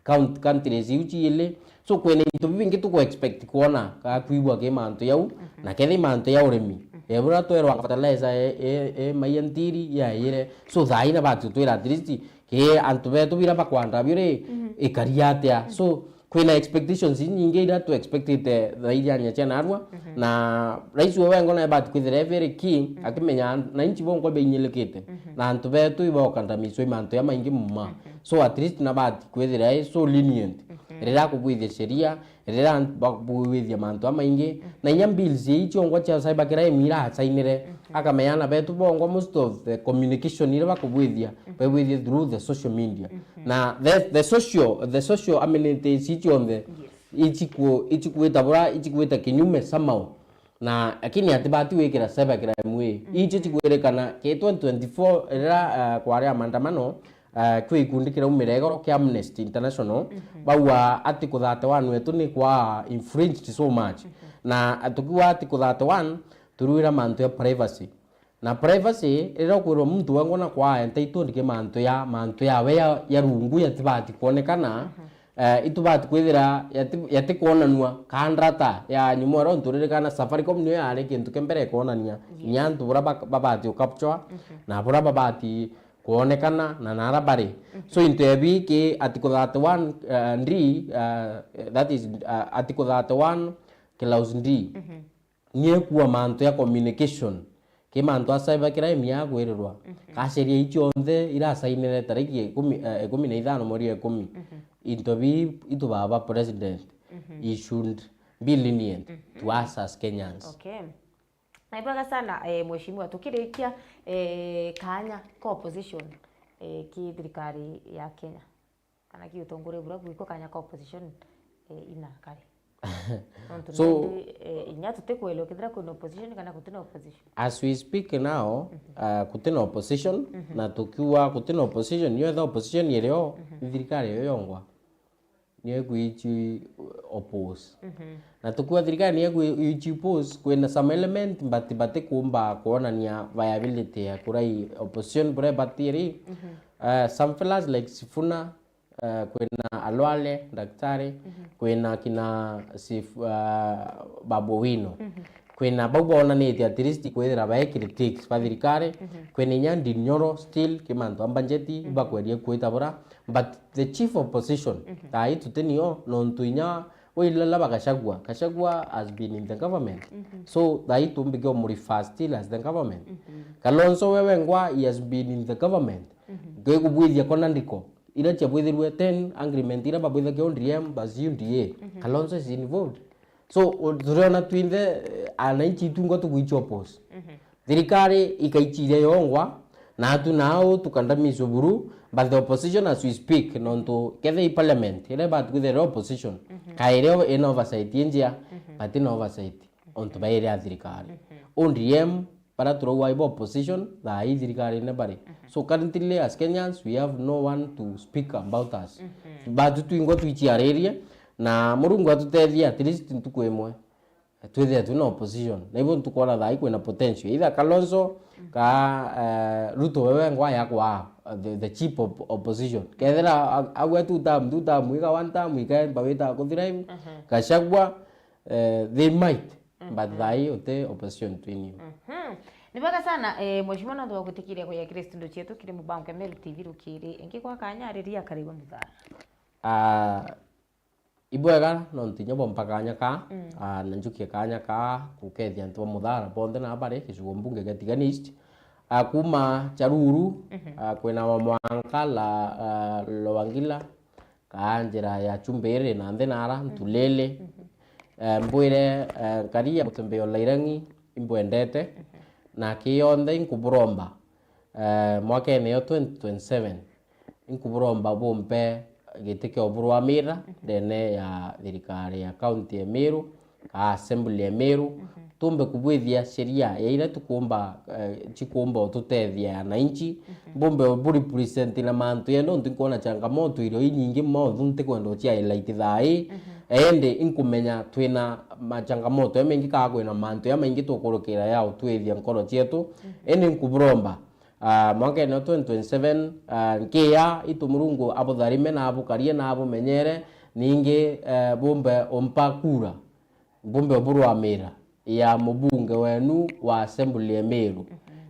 count-, countries iu ciili. So, kwina into bibingi tuku expect kwona, ka kwigua ki mantu yau, mhm, na kethi mantu ya urimi. Mhm. Ebura twerwa fertilizer e, e, e, maiya ntiri yaire. So, thaina bati twira at least ki antu betu bira bakwanda biuri, mhm, ikari atia. Mhm. So, kwina expectations inyingi iria tu expectite thaa iria nya cia narua, mhm, na rais we wengwa na bati kwithira e very keen, mhm, akimenya an-, na inchi bonkwa bainyirikite, mhm, na antu betu ibokandamizwa i mantu ya maingi muma. Mhm. So at least na bati kwithira e so lenient. Mhm. Riria akubwithia sheria, riria antu bakubwithia mantu a maingi, mhm, na inya bills ii ciongwa cia cyber crime ira asainire, mhm, akamenya na betu bongwa most of the communication iria bakubwithia, mhm, baibwithia through the social media. Mhm. Na the, the social, the social amenities ii cionthe, yes, ichiku-, ichikwita bura, ichikwita kinyume somehow. Na lakini atibati wikira cyber crime wi. Mhm. Ichi chikwirikana ki twenty twenty-four riria, uh, kwari a maandamano, uh, kwi gikundi kiraumire igoro kia Amnesty International, mhm, bauga Article thirty-one wetu ni kwa infringed so much. Mhm. Na tukiuga Article thirty-one, turwira mantu ya privacy. Na privacy, riria ukwirwa muntu wengwa na kwa entitled ki mantu ya, mantu yawe ya, ya rungu yatibati kwonekana, mhm, eh, itubati kwithira yati-, yatikwonanua. Kandara ta ya nyuma uria unturirikana, Safaricom niyo yari kintu kia mbere ikwonania, yes, kinya antu buria bak-, babati u capture, mhm, na buria babati kwonekana na nara bari. Mhm. So into ebi ki Article thirty-one, eh, D, eh, that is, eh, Article thirty-one, clause D. Mhm. Ni ekua mantu ya communication, ki mantu a cyber crime ya kwirirwa. Mhm. Ka sheria ii cionthe irasainire tariki ikumi, eh, ikumi na ithano mweri wa ikumi. Mhm. Into bi itu baba president, mhm, he should be lenient, mhm, to us as Kenyans. Okay. Na ibwega sana, eh, mheshimiwa, tukirikia, eh, kanya ka opposition, eh, ki thirikari ya Kenya. Kana ki utongore bura bwiko kanya ka opposition, eh, ina kari. Nontu so, nandi, eh, inya tutikwelewa kethira kwina opposition kana gutina opposition. As we speak now, mhm, uh, gutina opposition, mhm, na tukiuga gutina opposition, niyo etha opposition irio, mhm, ni thirikari iyo yongwa. Niyo ikwichi oppose. Mhm. Na tukiuga thirikari niyo ikwichi oppose, kwina some element, but batikumba kwonania viability ya kurai opposition buria ibatiiri. Mhm. Uh, some fellas like Sifuna, eh, kwina Alwale, daktari, mhm, kwina kina Sif-, eh, Babu Owino. Mhm. Kwina bau bonanitie at least kwithira bai critics ba thirikari. Mhm. Kwina inya Ndindi Nyoro still ki mantu a budget, mhm, ibakweria kwita bura. But the chief opposition, mhm, thaa ii tutinio, nontu inya Wailala ba Gachagua. Gachagua has been in the government. Mhm. So thaa ii tumbike umurifer still as the government. Mhm. Kalonzo we wengwa, he has been in the government. Mhm. Ngikubwithia kona ndiko. Ira ciabwithirwe ten agreement ira babwithagia O D M bas U D A. Mhm. Kalonzo is involved. So, u-, turiona twinthe, eh, ananchi itungwa tugwichia oppose. Mhm. Thirikari ikaichiria yongwa, na atu nao tukandamizwe buru, but the opposition as we speak, nontu kethe i parliament, ira ibati kwithira iri opposition, mhm, kairi ina oversight injia, mhm, but ina oversight ontu bairi a thirikari. Mhm. O D M, bara turauga ibo opposition, thaa ii thirikarine bari. Mhm. So currently as Kenyans, we have no one to speak about us. Mhm. Batu twingwa twichiaririe, na Murungu atutethie at least ntuku imwe twithire twina opposition. Na ibo ntukwona thaa ii kwina potential. Either Kalonzo, mhm, ka, eh, Ruto wewe ngwa yakwa, eh, the, the cheap op-, opposition. Kethira a-, agwe two term, two term, ika one term, ika mbawita kuthira iu. Mhm. Gachagua, eh, they might. But, mhm, thaa ii uti opposition twinio. Mhm. Ni bwega sana, eh, mheshimiwa, nontu bwa gwitikiria kuya kiri studio cietu kiri mubango ya Meru T V rukiri. Ingi gwa kanya ariria akaraigua muthara. Ah, Ibwega nontu inya bwampa kanya kaa, mm, ah, na njukie kanya kaa gukethia antu ba Muthara bonthe na bari gicigo mbunge gia Tigania East. Ah, kuuma Charuru, mhm, ah, kwina wa mwanka la, ah, Lwangila, kaa njira ya Chumbiri na nthi nara, mhm, Ntulili. Mhm. Eh, mbwire, eh, nkari ya mutembeo Lairangi imbwendete, mhm, na ki yonthe inkuburomba, eh, mwakene yo twenty twenty-seven, inkuburomba bumpe giti kia uburu wa mira, mhm, ndene ya thirikari ya kaunti ya Meru, kaa assembly ya Meru, mhm, tumbe kubwithia sheria ya iria tukumba, eh, cikumba ututethia ya wananchi, mhm, mbumbe buri present na mantu ya nontu nkwona changamoto irio inyingi monthu ntikwenda ucia highlight thaa ii, mhm, indi inkumenya twina machangamoto ya maingi kaa kwina mantu ya maingi tukurukira ya utwithia nkoro cietu, mhm, indi nkuburomba, ah, mwakene wa twenty twenty-seven, ah, nkiya itu Murungu abutharime na abukarie na abumenyere, ningi, eh, bumbe umpa kura, bumbe uburwamira ya mubunge wenu wa assembly ya Meru. Mhm.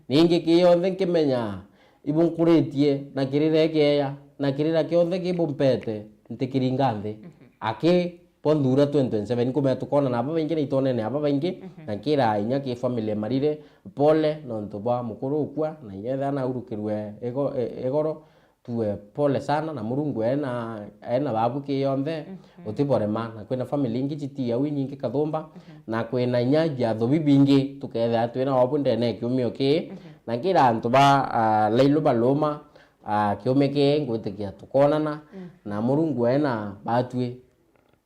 Ningi ki yonthe nkimenya ibunkuritie na kirira ikieya na kirira kionthe kibumpete ntikiringa nthi. Mhm. Aki bo nthura twenty twenty-seven, nkumenya tukoonana aba baingi na itonene aba baingi, mhm, na nkira inya ki family ya Marire, pole nontu bwa mukuru ukua, na inya ethira naurukirwe igo-, i-, igoro, tuwe pole sana, na Murungu ena, ena babu ki yonthe, mhm, utiborema, na kwina family ingi citi au inyingi kathumba, mhm, na kwina inya biatho bibingi tukethira twina wabu ndene ya kiumio ki, mhm, na nkira antu ba, ah, Lailu baluma, ah, kiumia ki ngwitikia tukoonana, mm, na Murungu ena batwi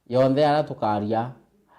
yonthe aria tukaria,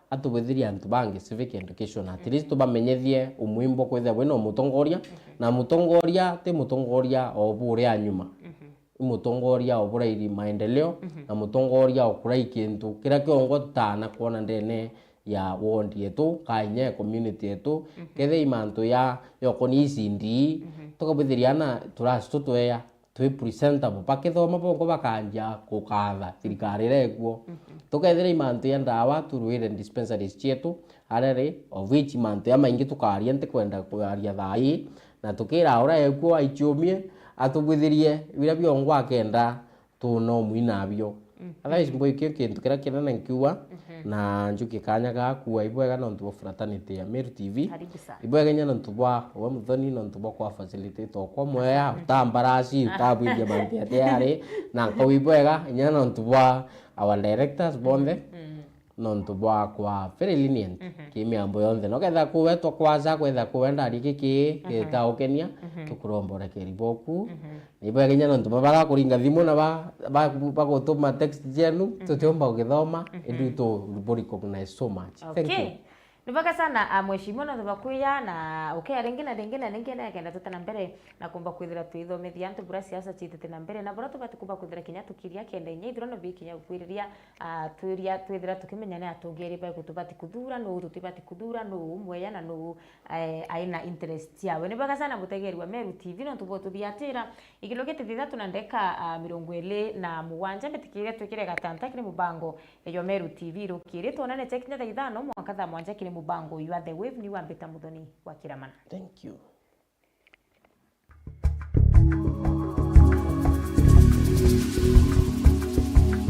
atubwithirie antu bangi civic education, at least, mhm, tubamenyethie umuhimu bwa kwithirwa bwina umutongoria, mhm, na mutongoria ti mutongoria o buria nyuma. Mhm. I mutongoria o burairi maendeleo, mhm, na mutongoria o kurai kintu kiria kiongwa tutaana kwona ndene ya ward yetu, ka inya ya community yetu, mhm, kethira i mantu ya, ya ukonia icindi, mhm, tukabwithiria ana turasi tutweya, twi presentable. Bakithoma bongo bakanjia gukatha thirikari iria ikuo. Mhm. Tukethira i mantu ya ndawa, turwire dispensaries cietu, aria ri, of which mantu ya maingi tukaria, ntikwenda kwaria thaa ii, na tukira uria ekuo aiciumie, atubwithirie biria biongwa akenda tunomwina nabio. Mhm. Otherwise, mbui kio kintu kiria kinene nkiuga, mhm, na njukie kanya gakua ibwega nontu bwa fraternity ya Meru T V. Karibu sana. Ibwega inya nontu bwa we muthoni, nontu bwa kwa facilitate okwa mwea, mhm, utambarasi, mhm, utabwithia mantu ya tayari, na nkau ibwega inya nontu bwa our directors bonthe, mhm, nontu bwa kwa very lenient, mhm, ki miambo yonthe. No ketha kuwetwa kwaja, kwetha kuwenda ari giki, mhm, gitaukenia, mhm, tukuromba urekeri boku. Mhm. Ni bwega inya nontu baba bagakuringa thimu na ba, ba, bagutuma text cienu, mhm, tutiumba ugithoma, mhm, indi tu recognize so much. Thank you. Okay. Ni bwega sana, ah, mheshimiwa, nontu bwa kwiya na ukea ringi na ringi na ringi, na kenda tuta na mbere na kumba kwithira twithomithia antu buria siasa citite na mbere, na buria tubati kumba kwithira kinya tukiria kenda inya ithurano bikinya gukwiriria, ah, twiria, twithira tukimenya ni atongeria bariku tubati kuthura, nuu tutibati kuthura, nuu umweya na nuu, eh, aina interest ciawe. Ni bwega sana mutegeri wa Meru T V nontu bwa ututhiatira. Igiruki thaa ithatu na ndeka, ah, mirongo iri na mugwanja, mbitikiria twikire gatanta kiri mubango eyo Meru T V rukiri. Twonane kinya thaa ithano mwanka thaa mwanja kiri mubango You Are The Wave, ni wambita Muthoni wa Kiramana. Thank you.